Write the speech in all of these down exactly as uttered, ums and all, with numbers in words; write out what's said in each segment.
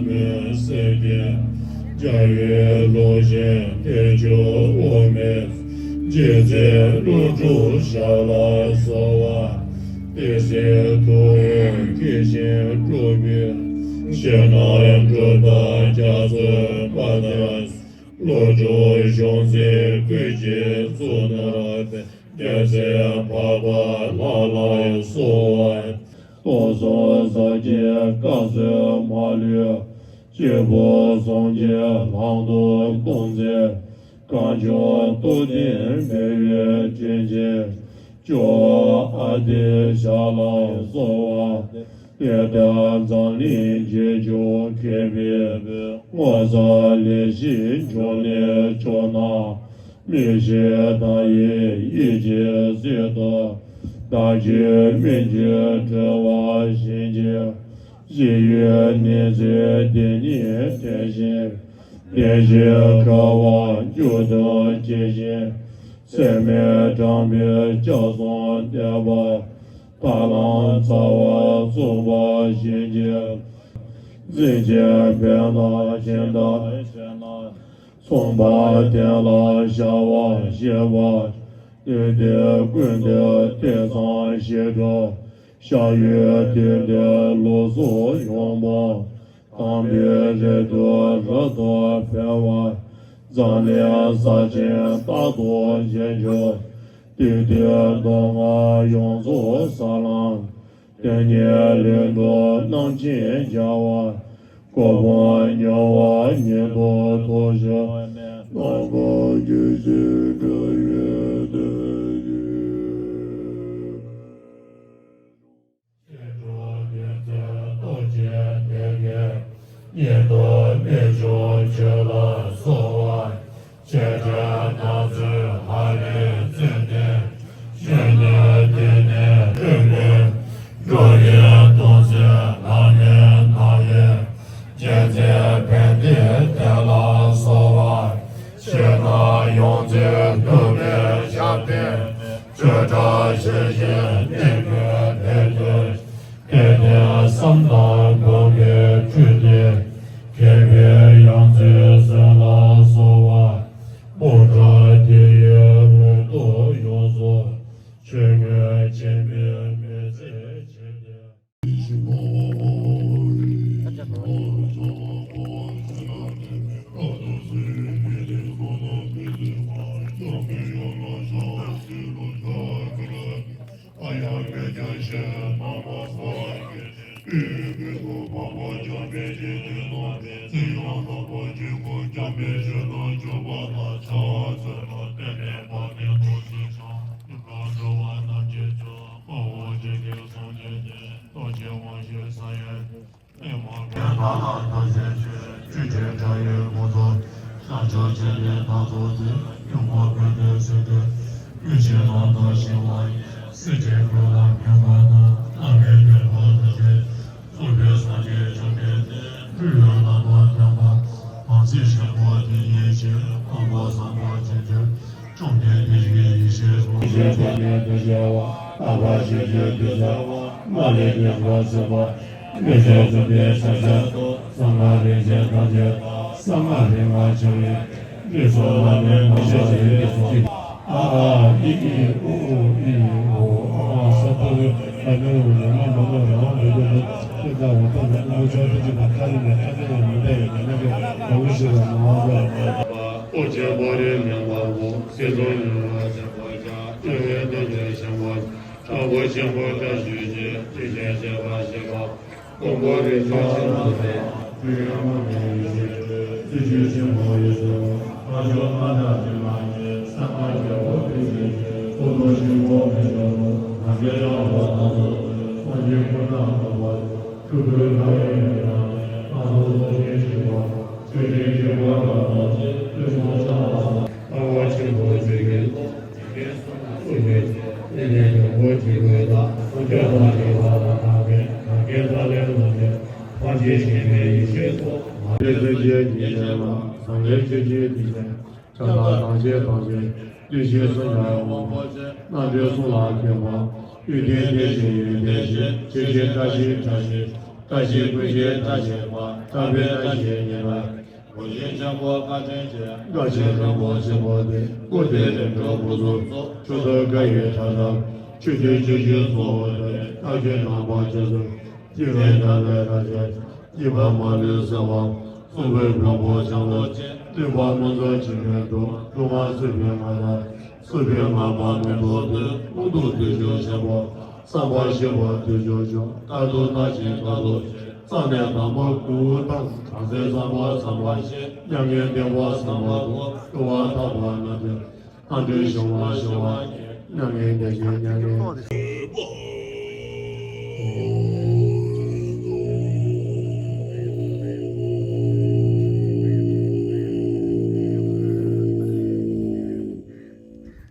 མེད་སྲིད་ཀྱི། འཇའ་འོད་ཀློང་ཆེན་ཐེག་མཆོག་དབུ་མའི། རྗེ་བཙུན་ཀླུ་སྒྲུབ་ཞབས་ལ་གསོལ་བ། དེ་སྲིད་ཐུགས་ཀྱི་ཞིང་སྒྲུབ་པའི། ཕྱི་ནང་སྒྲུབ་རྟགས་རྒྱ་མཚོའི་དཔལ་དང་། ཀླུ་སྒྲུབ་གཞུང་ཚིག་ཀུན་གྱི་གཙུག་ན་གསལ། རྒྱལ་སྲས་འཕགས་པ་ལྷ་ལ་གསོལ་བ། སྟོང་གསུམ་ཟབ་ཅིང་དཀར་གསལ་མ་ལུས། སྐྱེས་བུ་གསུམ་གྱི་ལྷ་མདོག་སྟོང་མཛད། གངས་ལྗོངས་རྟོགས་ལྡན་འཕེལ་བའི་དྲིན་ཅན། སྐྱོབ་པ་ཨ་ཏི་ཤ་ལ་གསོལ་བ། དེ་ལྟར་འཛམ་གླིང་རྗེས་འཇུག་མཁས་པའི། ངོ་མཚར་ལེགས་བཤད་འབྱུང་གནས་མཆོག་རྣམས། མི་ཤེས་མཐའ་ཡས་ཡིད་ཀྱི་གསེར་ཐུབ། བདག་གི་སྨིན་གྱིས་སྤྲུལ་པ་བཞིན་གྱིས། གཞི་ཡི་གནས་ཚུལ་དེ་ཉིད་དྲན་ཞིང་། བདེན་བཞིའི་ཁ་བ་མཇུག་ཏུ་བསྐྱེད་ཅིང་། སེམས་མེད་དྲང་པོའི་སྐྱབས་སུ་འདེབས་པ། ཐར་ལམ་རྩ་བ་བཙུགས་པ་བཞིན་གྱིས། འཛིན་བྱེད་བེམ་ལ་སྦྱིན་བདག་བྱེད་ན། མཚུངས་པ་དེ་ལ་ཤར་བ་ཞེས་པ། དུས་དེ་ཀུན་ཏུ་དེ་ཙམ་ཞིག་ཏུ། ཤར་ཡོད་དུས་འདིར་ལུགས་སུ་ཡོངས་སྤོང་། དམ་པའི་རིགས་དུ་རབ་ཏུ་འཕེལ་བ། འཛམ་གླིང་ས་ཆེན་རྟག་ཏུ་འབྱེད་འགྱུར། དུས་དེར་མདོ་སྔགས་ཡོངས་རྫོགས་ས་ལམ། དེ་ཉིད་ལས་གྲུབ་རྣམ་མཁྱེན་རྒྱལ་བ། གོ་འཕང་མྱུར་བ་ཉིད་དུ་ཐོབ་ཕྱིར། རྣམ་པར་རྒྱལ་བའི་སྒྲ་ཡིས་བསྟོད་ཅིང་། ཆོས་དྲུག་ཡོན་ཏན་སྟོབས་ཀྱིས་དེ་ཉིད། ཉིད་དུ་རྨད་བྱུང་ཆོས་ལ་གསོལ་བ། ཆོས་ཀྱི་སྣང་ཚུལ་ཧ་ལས་བརྩོན་ལྡན། གཞོན་ནུ་དེ་ནས་ལྷུན་པོའི། འགྲོ་ཡི་སྟོང་གསལ་ལམ་ནས་སྣང་བའི། རྒྱལ་མཚན་ཕན་བདེའི་གཏེར་ལ་གསོལ་བ། ཕྱི་ནང་ཡོངས་འཛིན་ཐུབ་པའི་ཞབས་བརྟན། ཆོས་གྲགས་ཞལ་བཞེས་གནས་ཀྱི་ལྷ་ལུས། དད་ལྡན་བསམ་དང་སྒོམ་པའི་འཕྲུལ་དེ། མཁས་པའི་ཡང་རྩེར་སོན་ལ་གསོལ་བ། སྤོབས་པ་དེ་ཡི་འོད་དུ་ཡོངས་སུ། ཆོས་ཉིད་སྤྱན་མའི་མེ་ལྩེ་ཆེ་སྟེ། བཅོམ་ལྡན་འདས་ཀྱི་ཡེ་ཤེས་སོ། ཡེ་ཤེས་ཐོབ་ནས་དུ་བྱ་བ། ལྟ་བ་ཞིག་གི་དུ་བྱ་བ། མ་ལུས་ཀྱི་འགོག་ཚུལ་པ། མི་ཆོས་ཀུན་པའི་ས་ཆ། གསང་སྔགས་རིག་འཛིན་ཐམས་ཅད། གསང་སྔགས་རིག་སྔགས་འཆང་བའི། རིགས་སུ་བླ་མའི་ངོ་ཤེས་ཀྱི་རིགས་སུ། ཨ་ཨ་ཨི་ཨི་ཨུ་ཨུ་ཨི་ཨི་ཨོ་ཨོ། ཨ་ས་ཏ་བའི་ཨ་ནི་ཨུ་ནི་མ་མ་མ་ར་བ་མ་མ་མ། ཏི་ཏ་འོ་ཏ་ན་ཨ་ཆ་ཏི་ཏི་མ་ཁ་རི་ནི་ཨ་ཏི་ན་མི་ཏ་ཡ་ཏ་ན་གི་ཨ་བུ་ཤི་ར་མ་མ་མ། ཨོ་ཅེ་བ་རེ་མེ་མ་བུ་སི་ཏོ་ཉུ་བ་ཅེ་བ་ཅ་ཨེ་ཝེ་ཏེ་ཏེ་ཤེ་བ། དྲག་པོ་ཆེན་པོ་བཀྲ་ཤིས་ཀྱི་དྲི་ཆེན་བཞད་པ་བཞི་པ། ཀོང་པོ་རི་ཆོས་ཆེན་པོ་ཟེར། ཀུན་དབྱངས་མ་ལུས་ཡེ་ཤེས། རྩི་ཤིང་ཆེན་པོ་ཡི་ཟེར། ཨ་ཇོ་ཨ་ད་ཅི་མ་ཡི་ས་མ་རྒྱལ་པོ་ཕི་ཟེར། ཀོ་ཏོ་ཤིང་པོ་མི་ཆོག་ལོ། ང་རྒྱལ་ལ་བ་ད་ཚོ། སངས་རྒྱས་ཀུན་དང་ལྡན་པ། ཕྲུ་གུའི་ལྷ་ཡི་མི་དང་། ང་ཚོ་སློབ་ཆེན་ཞིག་པ། ཆོས་ཀྱི་སྐྱེ་བ་རབ་དང་བཅས། ཕུན་སུམ་ཚོགས་པ་སོགས། ལྟ་བ་ཆེན་པོ་ཆོས་ཀྱི་བློ། འཇིག་རྟེན་གསུམ་ལ་སྲུང་བའི་ཕྱིར། དེ་ནས་ཉོན་མོངས་སྒྱུ་རྩལ་དང་། སྐྱོབ་དང་སྒྲོལ་བ་དང་། གང་གིས་གང་གིས་ཐར་ལམ་སྟོན་པའི། ཐམས་ཅད་མཁྱེན་པའི་ཡེ་ཤེས་སོ། མ་འདྲེས་སེམས་ཅན་གྱི་ཞལ་ལ། སངས་རྒྱས་ཆོས་ཀྱི་སྡིངས་ཆ། ཁྱབ་བདག་ཐམས་ཅད་ཐམས་ཅད། བདུད་བཞི་སྲུང་བའི་དབང་པོ་ཆེ། རྣམ་གྲོལ་གསུམ་ལ་མཁས་པ། ཡོན་ཏན་ལྡན་ཞིང་ཡོན་ཏན་ཆེ། ཆེ་ཞིང་བཀྲ་ཤིས་བཀྲ་ཤིས། བཀྲ་ཤིས་ཀུན་གྱི་བཀྲ་ཤིས་པ། ཐར་པའི་བཀྲ་ཤིས་ཉི་མ། གོ་ཆེན་ཆེན་པོ་བཀའ་དྲིན་ཆེ། བཀའ་ཆེན་རིན་པོ་ཆེན་པོ་དེ། སྐུ་དེ་རིམ་གྲོ་བུ་ཚོ་ཚོ། ཆུ་ཚོད་དགའ་ཡི་ཁྲ་ཁྲ། ཆུ་དེ་ཆུ་ཆུ་ཚོ་བོ་དེ། བཀའ་ཆེན་རྣམ་པ་ཆེ་ཚོ། སྐྱིད་པའི་ཁྲ་ཁྲ་ཁྲ་ཆེ། སྐྱིད་པ་མ་ལུས་ཟེར་བ། གསུང་པའི་བོན་པོ་ཆང་ལོ་ཆེ། སྟོན་པ་མི་འཛོམས་ཅི་མེད་དུ། སློབ་མ་སྲིད་པའི་ང་ལ། སྲིད་པའི་ང་པ་མི་འདོད་དུ། ཀུན་ཏུ་དུས་ཆོག་ཤེས་པ། བསམ་པ་ཤེས་པ་དུས་ཆོག་ཆོག་ལྟ་དུ་ལྟ་ཞིང་ལྟ་དུ་ཆེ། རྩ་ནས་དམ་པ་སྐུ་དང་། བྲམ་ཟེ་བསམ་པ་བསམ་པ་ཤེས། མྱ་ངན་འདས་པ་བསམ་པ་ཐོབ། སྐྱོ་བ་ཐར་པ་ན་དེ། ལྷ་འདྲེ་ཞི་བ་ཞི་བ་ཉིད། མྱ་ངན་འདས་ཞི་མྱ་ངན།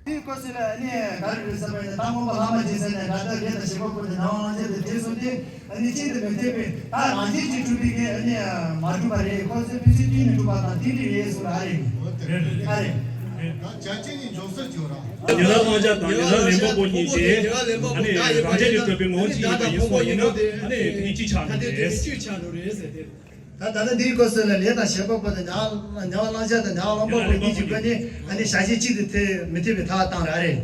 དེའི་སྐབས་སུ་ལ་ནི་ག་རེ་རེད་ཟེར་བ་ཡིན་ན། ད་མངོན་པ་ལྷ་མ་ཡིན་ཟེར་ནས་དགྲ་ལྟ་ལས་དང་ཞེན་པ་ཀུན་ཏུ་ནམ་ཡང་བླང་བྱ་དེ་དེ་གསུངས་ཏེ། ཨ་ནི་གཅིག་ཏུ་མི་འཐད་པའི་ད་རང་བཞིན་གྱིས་གྲུབ་པའི་གི་ཨ་ནི་མ་གྲུབ་པ་རེད། ཁོ་ཚོའི་ཕན་ཚུན་གཅིག་ནས་གྲུབ་པ་དང་རྟེན་འབྲེལ་རེད་གསུངས་ར་རེད། ཨ་རེད། ད་བྱ་བྱེད་ནི་འཇོག་སར་གྱུར་ར། ཉ་ལ་བླང་བྱ་དང་ཉ་ལ་ལེན་པ་པོ་གཉིས་ཏེ། ཨ་ནི་རང་བཞིན་གྱིས་གྲུབ་པའི་ངོ་བོ་གཅིག་ཡིན་པ་ཡིན་སོང་ཡིན་ན། ཨ་ནི་དེ་གཅིག་ཆགས་ནི་རེད། ད་ད་ལྟ་འདིའི་སྐབས་སུ་ལ་ལས་དང་ཞེན་པ་པོ་དང་ཉ་ལ་ཉ་ལ་བླང་བྱ་དང་ཉ་ལ་ལེན་པ་པོ་གཉིས་ཀྱི་སྒོ་ནས་ཨ་ནི་བྱ་བྱེད་གཅིག་ཏུ་ཐལ་མི་ཐལ་བའི་ཐག་བཏང་ར་རེད།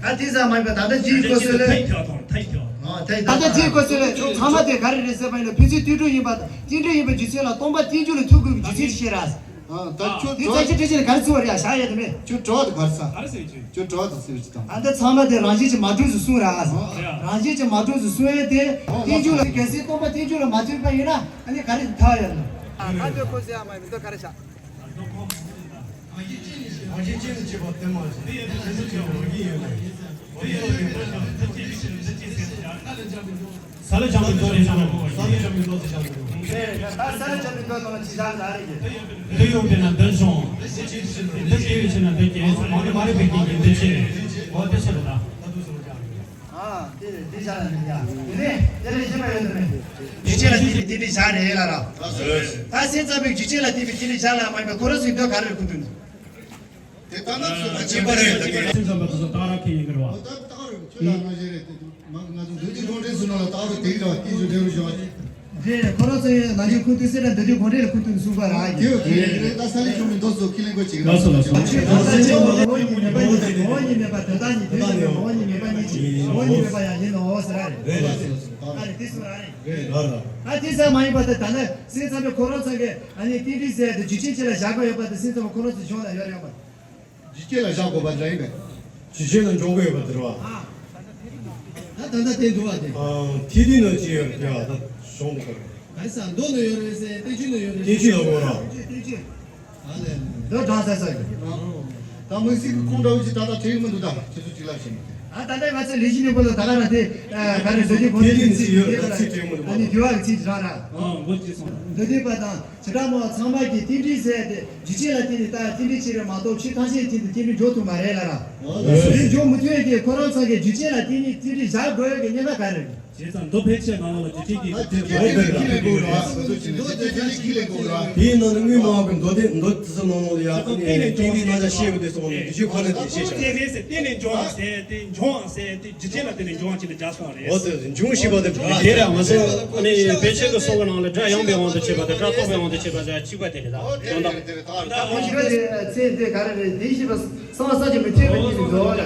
ད་དེ་ཙམ་མ་ཡིན་པར་ད་ལྟ་འདིའི་སྐབས་སུ་ལ། ཨ་ད་ལྟ་འདིའི་སྐབས་སུ་ལ་ཚང་མ་དེ་ག་རེ་རེད་ཟེར་བ་ཡིན་ན། ཕན་ཚུན་དུས་གྲོགས་ཡིན་པ་དང་རྟེན་འབྲེལ་ཡིན་པའི་རྒྱུ་མཚན་ལ་སྟོང་པ་རྟེན་འབྱུང་ལ་ཐུག་དགོས་པའི་རྒྱུ་མཚན་ཞིག་བཤད་ར། ཨ་ད་ཁྱོད་དེ་ཚོ་ཅི་ཁྲིད་ཕྱིན་ག་རེ་ཚུར་བ་རེད་ཡ། བྱ་ཡས་དེ་མེད། ཁྱོད་གྲོགས་དེ་ག་རེ་ཟ། ཁྱོད་གྲོགས་དེ་ཟེར་ཅི་དང་། ཨ་ད་ཚང་མ་དེ་རང་བཞིན་གྱིས་མ་གྲུབ་ཟེར་གསུངས་ར། རང་བཞིན་གྱིས་མ་གྲུབ་ཟེར་གསུངས་ཡས་དེ་རྟེན་འབྱུང་ལ། གལ་སྲིད་སྟོང་པ་རྟེན་འབྱུང་ལ་མ་ཐུག་པ་ཡིན་ན་ཨ་ནི་ག་རེ་ཐལ་ཡོད་ནོ། ཨ་ཁ་ཐོད་ཁོ་ཟེར་ཡ་མ་ཡིན་མི་འདུག་ག་རེ་བྱ། རང་བཞིན་ཅན་ནི་བྱེད་པ་དེ་མ་བྱེད། དེ་ཡང་དེ་ཚོ་ཆེན་པོ་རང་བཞིན་ཡོད་ལ། དེ་ཡང་དེ་ཚོ་ཆེན་པོ་རང་བཞིན་ཡོད་ལ། ས་ལ་བྱང་བའི་མདོ་ལས་བྱང་བ། ས་ལ་བྱང་བའི་མདོ་ལས་བྱང་བ། ད་ས་ལ་བྱང་བའི་མདོ་དང་ཅི་བྱ་ན་རེ་གི། འདི་ཡོད་པས་ན་འདི་བྱུང་། འདི་སྐྱེ་བའི་ཕྱིར་ན་འདི་སྐྱེ། མ་ནི་མ་རིག་པའི་རྐྱེན་གྱིས་འདི་སྐྱེ། འོ་དེ་ཕྱིར་ད། ཨ་དེ་དེ་བྱ་ན་འདི་ཡ། དེ་ནས་དེ་ལས་གཞན་པ་ཡོད་དམ། རྒྱུ་རྐྱེན་ལ་བརྟེན་པའི་རྟེན་འབྲེལ་བྱ་རེད་ལ་ར། ད་སེམས་ཙམ་པའི་རྒྱུ་རྐྱེན་ལ་བརྟེན་པའི་རྟེན་འབྲེལ་བྱ་ལ་མ་ཡིན་པའི་ཁོ་རང་ཚོའི་མདོ་ག་རེ་ཁུངས་གཏུགས་ནས། དེ་ལྟ་ན་ཚུལ་ཁ་ཅིག་པ་རེད། སེམས་ཙམ་པ་དེ་ཚོ་རྟགས་ར་མཁན་ཡིན་གི་རེད་བ། ད་རྟགས་རེད། ཁྱོད་ལ་ང་ཞེས་རེད་དེ། ང་ང་ཚོ་འདོད་ཀྱི་དགོངས་འགྲེལ་ཟེར་ན་ལ་རྟགས་རེད། དེ་རེད་བ། དེ་ཚོ་འབྲེལ་བ་བཞག་པ་ཅིག་རེད། ཁོ་རང་ཚོའི་ནང་བཞིན་ཁུངས་གཏུགས་སྲིད་ན་འདོད་ཀྱི་དགོངས་འགྲེལ་ལ་ཁུངས་གཏུགས་ནས་གསུངས་པ་ར། དེ་ཡོད་དེ་རེད། ད་ས་ལེ་ཆུང་མི་འདོད་སོ་ཁས་ལེན་དགོས་ཅིག་རེད། ལགས་སོ་ལགས་སོ། ངོ་བོ་ཉིད་མེད་པ་ངོ་བོ་ཉིད་མེད་པ་དོན་དག་ཉིད་དོན་དག་ཉིད་ངོ་བོ་ཉིད་མེད་པ་ཉིད་ཅིག་ངོ་བོ་ཉིད་མེད་པ་ཡང་ཡིན་ནོ་ཟེར་ར་རེད། རེད་ལགས་སོ་ལགས་སོ། ད་རེད་དེ་གསུངས་ར་རེད། རེད་ལགས་ལགས། ད་དེ་ཙམ་མ་ཡིན་པ་དེ་ད་ནི་སེམས་ཙམ་པའི་ཁོ་རང་ཚོ་གིས་ཨ་ནི་རྟེན་འབྲེལ་ཟེར་ཡ་དེ་རྒྱུ་རྐྱེན་ཅིག་ལ་བཞག་དགོས་ཡོད་པ་དེ་སེམས་ཙམ་པའི་ཁོ་རང་ཚོའི་གཞུང་ལ་ཡོད་རེད་པ། རྒྱུ་རྐྱེན་ལ་བཞག་དགོས་པ་འདྲ་ཡིན་པས། རྒྱུ་རྐྱེན་ལ་འཇོག་དགོས་ཡོད་པ་དེ་རེད་བ། ད་ད་ལྟ་བསྟན་འདུག་བ་དེ། ཨ་ཐིག་ཐིག་ནང་ཅི་ཡོད་རེད་དེ་བ། ད་གཞུང་དེ་ག་རེད། ག་རེ་ཟ། མདོ་ནང་ཡོད་རེད་ཟེར། བསྟན་བཅོས་ནང་ཡོད་རེད་ཟེར། བསྟན་བཅོས་ལ་གོ་ར། བསྟན་བཅོས། ཨ་ལས། འདི་དྲང་ས་ས་གི། ད་མི་སྲིད་ཀྱི་ཁུངས་འདྲ་བོ་ཅིག་ད་ལྟ་དྲན་གི་མི་འདུག་ད་ཁྱེད་ཚོ་གཅིག་ལབ་ཤེས་མི་ཐུབ། ཨ་ད་ལྟ་ང་ཚོ་ལས་གཞི་ནས་བོད་ལ་ད་ག་རང་དེ་ག་རེ་བཟོ་རྒྱུ་གོ་རྒྱུ་ཡིན་ཚིག་ཡོད་ད་ཚིག་དྲན་གི་མི་འདུག་ཨ་ནི་དུས་བབ་ཀྱི་ཚིག་རང་ར། ཨ་མགོ་ཅི་སོང་། འདི་དུས་པ་དང་། བྱེ་བྲག་མ་ཚང་མ་གི་རྟེན་འབྲེལ་ཟེར་ཏེ་རྒྱུ་རྐྱེན་ལ་བརྟེན་ནས་ད་རྟེན་འབྲེལ་བྱེད་རེད་མ་གཏོགས་ཆོས་ཐམས་ཅད་ཀྱི་རྟེན་འབྲེལ་འཇོག་ཐུབ་མ་རེད་ལ་ར། རེད་འཇོག་མི་ཐུབ་ཡས་ཀྱི་ཁོ་རང་ཚོ་གི་རྒྱུ་རྐྱེན་ལ་བརྟེན་ནས་རྟེན་འབྲེལ་བཞག་དགོས་ཡས་ཀྱི་གནད་འགག་ག་རེ་རེད། བྱས་ཙང་མདོ་ཕལ་ཆེར་ནང་ལོགས་ལ་རྒྱུ་རྐྱེན་གྱི་རྒྱུ་རྐྱེན་གྱི་ཁས་ལེན་དགོས་ར། དེའི་ནང་ནས་དངོས་མང་བའི་མདོ་སྡེ་མདོ་དེ་ཚོ་ནང་ལོགས་ལ་ཡ་ཨ་ནི་རྟེན་འབྲེལ་རྣམ་གཞག་བཤད་པ་དེ་ཚོ་ནང་ནས་རྒྱུ་རྐྱེན་ཁོ་ན་དེ་བཤད་བཞག་རྟེན་འབྲེལ་ཟེར་རྟེན་ནས་འབྱུང་བ་ཟེར་ཏེ་འབྱུང་བ་ཟེར་ཏེ། རྒྱུ་རྐྱེན་ལ་བརྟེན་ནས་འབྱུང་བ་ཅིག་ལ་སྦྱར་སོང་བ་རེད། འོ་དེ་འབྱུང་ཞེས་པ་དེ་འབྱུང་བ་དེ་རེད། ང་ཚོ་ཨ་ནི་ཕལ་ཆེར་གྱི་གསུང་གི་ནང་ལ་སྒྲ་ཡངས་པའི་དབང་དུ་བྱས་པ་དང་སྒྲ་དོག་པའི་དབང་དུ་བྱས་པ་ཟེར་གཅིག་པ་དེ་རེད། ད་དོན་དག་ད་ཁོ་ཚོས་ཚེ་འདི་ག་རེ་རེད་དེ་ཞེས་པ་གསང་བ་ས་ཀྱི་མི་ཐེག་པའི་ཉིད་ནས་འགྲོ་བ་ལ།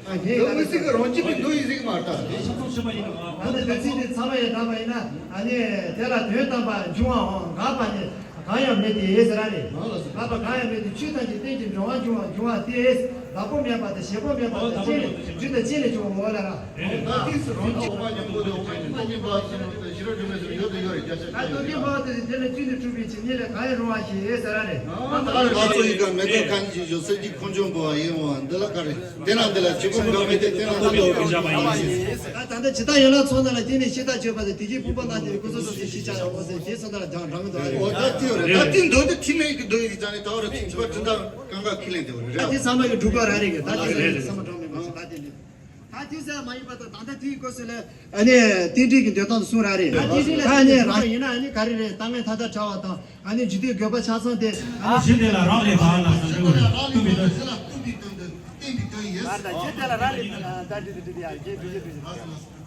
ཨ་ངས་ད་མི་སྲིད་ཀྱི་རང་བཞིན་གྱི་མདོ་ཡི་རིགས་མ་ལྟ། ད་ནི་འདོད་ཚིག་དེ་ཚང་མ་ཡང་དྲངས་པ་ཡིན་ན་ཨ་ནི་དེ་ལ་དོན་དམ་པ་འབྱུང་བའམ་འགག་པ་ནི། གང་ཡང་མེད་དེ་ཟེར་ར་རེད། ལག་པ་གང་ཡང་མེད་དེ་ཆོས་ཐམས་ཅད་རྟེན་ཅིང་འབྲེལ་བར་འབྱུང་བ་འབྱུང་བ་སྟེ། བདག་པོ་མེད་པ་དང་གཞན་པོ་མེད་པ་དང་ཅི་ནས་རྒྱུ་དང་ཅི་ནས་བྱུང་བའོ་ལ་ར། ད་ཏིས་རང་གི་འོག་མ་ཉམ་པོ་དེ་འོག་མ་ཉམ་པོ་ཉམ་པ་ཟེར་ན་ད་ཤེས་རབ་སྒྲོན་མེ་ཟེར་ཡོད་དུ་ཡོད་རེད་རྒྱ་ཆེ། ད་རྡོ་རྗེ་འབར་བ་དེ་དེ་ལ་བཅུད་ནས་གྲུབ་པའི་ཕྱིར་ཉིད་ལས་གང་ཡང་རུང་བ་ཞིག་ཟེར་ར་རེད། ད་ལྟ་ཚོ་ཡི་ག་མེ་ཏོག་གང་ཞིག་བཞུགས་གསེར་གྱི་ཁུང་ཆུང་བོ་ཡིན་འོང་འདི་ལ་ག་རེ། དེ་ན་འདི་ལ་བྱེད་སྒོ་འགའ་མེད་དེ་དེ་ན་འདི་ལ་འོ་ཡིན་ཞེས་ཟེར། ད་ད་ལྟ་ཇི་ལྟར་ཡན་ལག་ཚོགས་རྣམས་ལ་བརྟེན་ནས་ཤེས་རྟག་བརྗོད་པ་དང་དེ་རྗེས་ཕུང་པོ་རྣམས་དེ་ཀུན་རྫོབ་ཏུ་ཤེས་བྱ་ཡང་འོ་ཟེར་དེ་སོ་ད་ལ་ཀྱང་འདྲ་མི་འདུག་ཨ་རེ། འོ་ད་དེ་ཡོད་རེད། ད་དེ་མདོ་དེ་ཐིག་མེད་ཀྱི་མདོ་ཡིན་ཙང་ནི་ད་བར་དུ་ཐིག་པ་དྲི་ད་གང་ག་ཁས་ལེན་དེ་བ་རེད། ད་དེ་ཚང་མ་གི་སྒྲུབ་པ་ར་རེད་གི་ད་དེ་ཚང་མ་གྲངས་མེད་པ་ཞིག་ད་དེ་ནི། ད་དེ་ཟེར་མ་ཡིན་པ་དང་ད་ལྟ་དེའི་སྐོར་སུ་ལ་ཨ་ནི་རྟེན་འབྲེལ་གྱི་འདོད་སྟངས་སུ་གསུངས་ར་རེད། ད་རྟེན་འབྲེལ་ལ་ད་ནི་རང་ཡིན་ན་ཨ་ནི་ག་རེ་རེད། ལྟ་ངན་མཐའ་དག་བྲལ་བ་དང་ཨ་ནི་འཇིག་རྟེན་དགོས་པ་ཆ་ཚང་དེ་ཨ་ནི་གཞི་དེ་ལ་རག་ལས་པ་ལ་སོགས་པ་བཏུབ་པའི་དོན། བརྟེན་པའི་དོན་ཡིན། ད་རྟེན་འབྲེལ་ལ་རག་ལས་པ་ད་འདྲི་འདྲི་འདྲི་ཡ་རྒྱས་འདྲི་རྒྱས་འདྲི།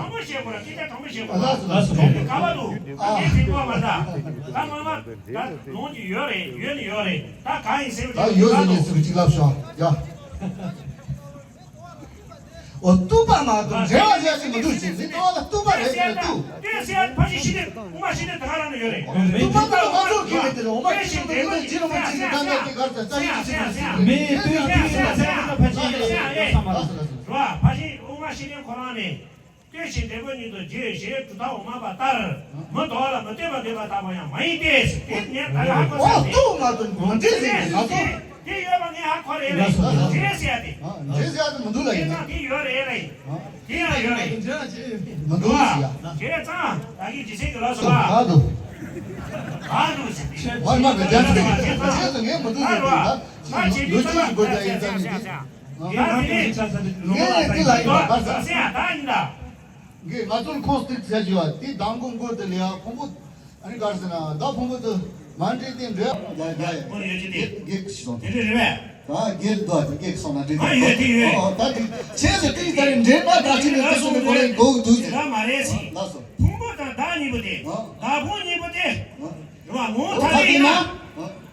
དྲང་པོ་བཤད་དགོས་ར། སྐད་ཆ་དྲང་པོ་བཤད་དགོས་ར། ལགས་སོ། ལགས་སོ། དེ་ག་བ་འདུག་ད་ངས་དེ་གོ་མ་ད། ད་ང་ང་ད་ལོང་གི་ཡོད་རེད། ཡོད་ནི་ཡོད་རེད། ད་གང་ཡིན་ཟེར་བ་ད་ཡོད་ཟེར་ནས་ཟེར་བ་ཅིག་ལབ་ཤོག་ཡ། འོ་གཏུག་པ་མ་གཏོགས་འབྲེལ་བ་ཟེར་ཡ་ཞིག་མི་འདུག་ཅིང་། མི་གཏོགས་ལ་གཏུག་པ་རེད་ཟེར་ན་གཏུག་ལྟོས་ཟེར་ཡ་ཕ་ཤི་ཤི་དེ་དབུ་མ་ཤི་དེ་ད་ག་རང་ན་ཡོད་རེད། གཏུག་པ་ལ་དབུ་མ་ཚོགས་ཀྱི་རེད་དེ་རེད། འོ་མ་ཤི་དེ་རེད་ཅི་རུང་མ་ཅི་ཞིག་ད་ནས་དེ་གར་ཟེར་ས་ཡིན་ཅི་ཞིག་མི་ལྟོས་ལྟོས་ཟེར་ཡ་ཕ་ཤི་ཡི་ཡོད་ས་མ་རེད། རེད་བ། ཕ་ཤི་དབུ་མ་ཤི་དེ་ཁོ་རང་ནས། ལྟོས་ཤིག་འབྲས་བུ་ཉིད་དུ་བརྗོད་ཞེས་གྲུབ་མཐའ་འོག་མ་པ་ལྟར། མི་ལྡོག་ལ་མི་ལྟོས་པར་འདོད་པ་ལྟ་བུ་ཡང་མ་ཡིན་ཏེ། དེ་ངས་ད་ལྟ་ཧ་གོ་ས་ཨོ་རེད། ལྟོས་མ་གཏོགས་ངོ་འདྲེས་ཟེར་གྱི་ང་ཚོ། དེ་ཡོད་པ་ངས་ཧ་གོ་རེད་རེད། ལགས་སོ། འདྲེས་ཟེར་ཡ་དེ། ཨ་འདྲེས་ཟེར་ཡ་དེ་མི་འདུག་ལ་ཡིན་ན། དེ་ཡོད་རེད་རེད། དེ་ཡང་ཡོད་རེད། མི་འདུག་ཟེར་ཡ། བྱས་ཙང་ད་གིན་ཇི་སྲིད་ཀྱི་ལགས་སོ་ལ། ཨ་འདུག་ཨ་འདུག་ཟེར་དེ། བར་མ་གི་རྒྱ་ཚ་རེད། རྗེས་སུ་ངས་མི་འདུག་ཟེར་དེ་ད། ལོ་རྒྱུས་ཀྱི་སྒོ་ནས་ཡིན་ཙང་ནི། ངས་འདི་ལ་ཡིན་པ་བར་ཙམ། ཟེར་ཡ་ད་ཡིན་ད། ངས་ང་ཚོར་ཁོང་སྟེགས་ཟེར་གྱི་བ་དེ་མདང་དགོང་མགོ་དེ་ལ་ཡ་ཕུང་པོ། ཨ་ནི་གར་ཟེར་ན་ད་ཕུང་པོ་དེ་མ་འདྲེས་ཏེ་འདྲེ། ཡ་ཡ་ཡ། ཁོ་ཡོད་ཀྱི་དེ། གེགས་ཤིག་སོང་། དེ་འདྲ་རེད་པས། ད་གེགས་འདུག་དེ་གེགས་སོང་ན་འདྲེ། ཨ་ཡོད་དེ་ཡོད། ཨོ་ད་དེ་བྱས་ཙང་དེ་ད་རེས་འདྲེ་མ་ད་ཅི་ནས་ད་སོང་ནས་གོ་ལེ་འགོག་འདུག་ཟེར། ད་མ་རེད་ཟེར། ལགས་སོ། ཕུང་པོ་དང་བདག་གཉིས་པོ་དེ། ཨ། བདག་ཕུང་གཉིས་པོ་དེ། ཨ། རེད་བ། ངོ་བོ་ཐ་དད་ཡིན་ན།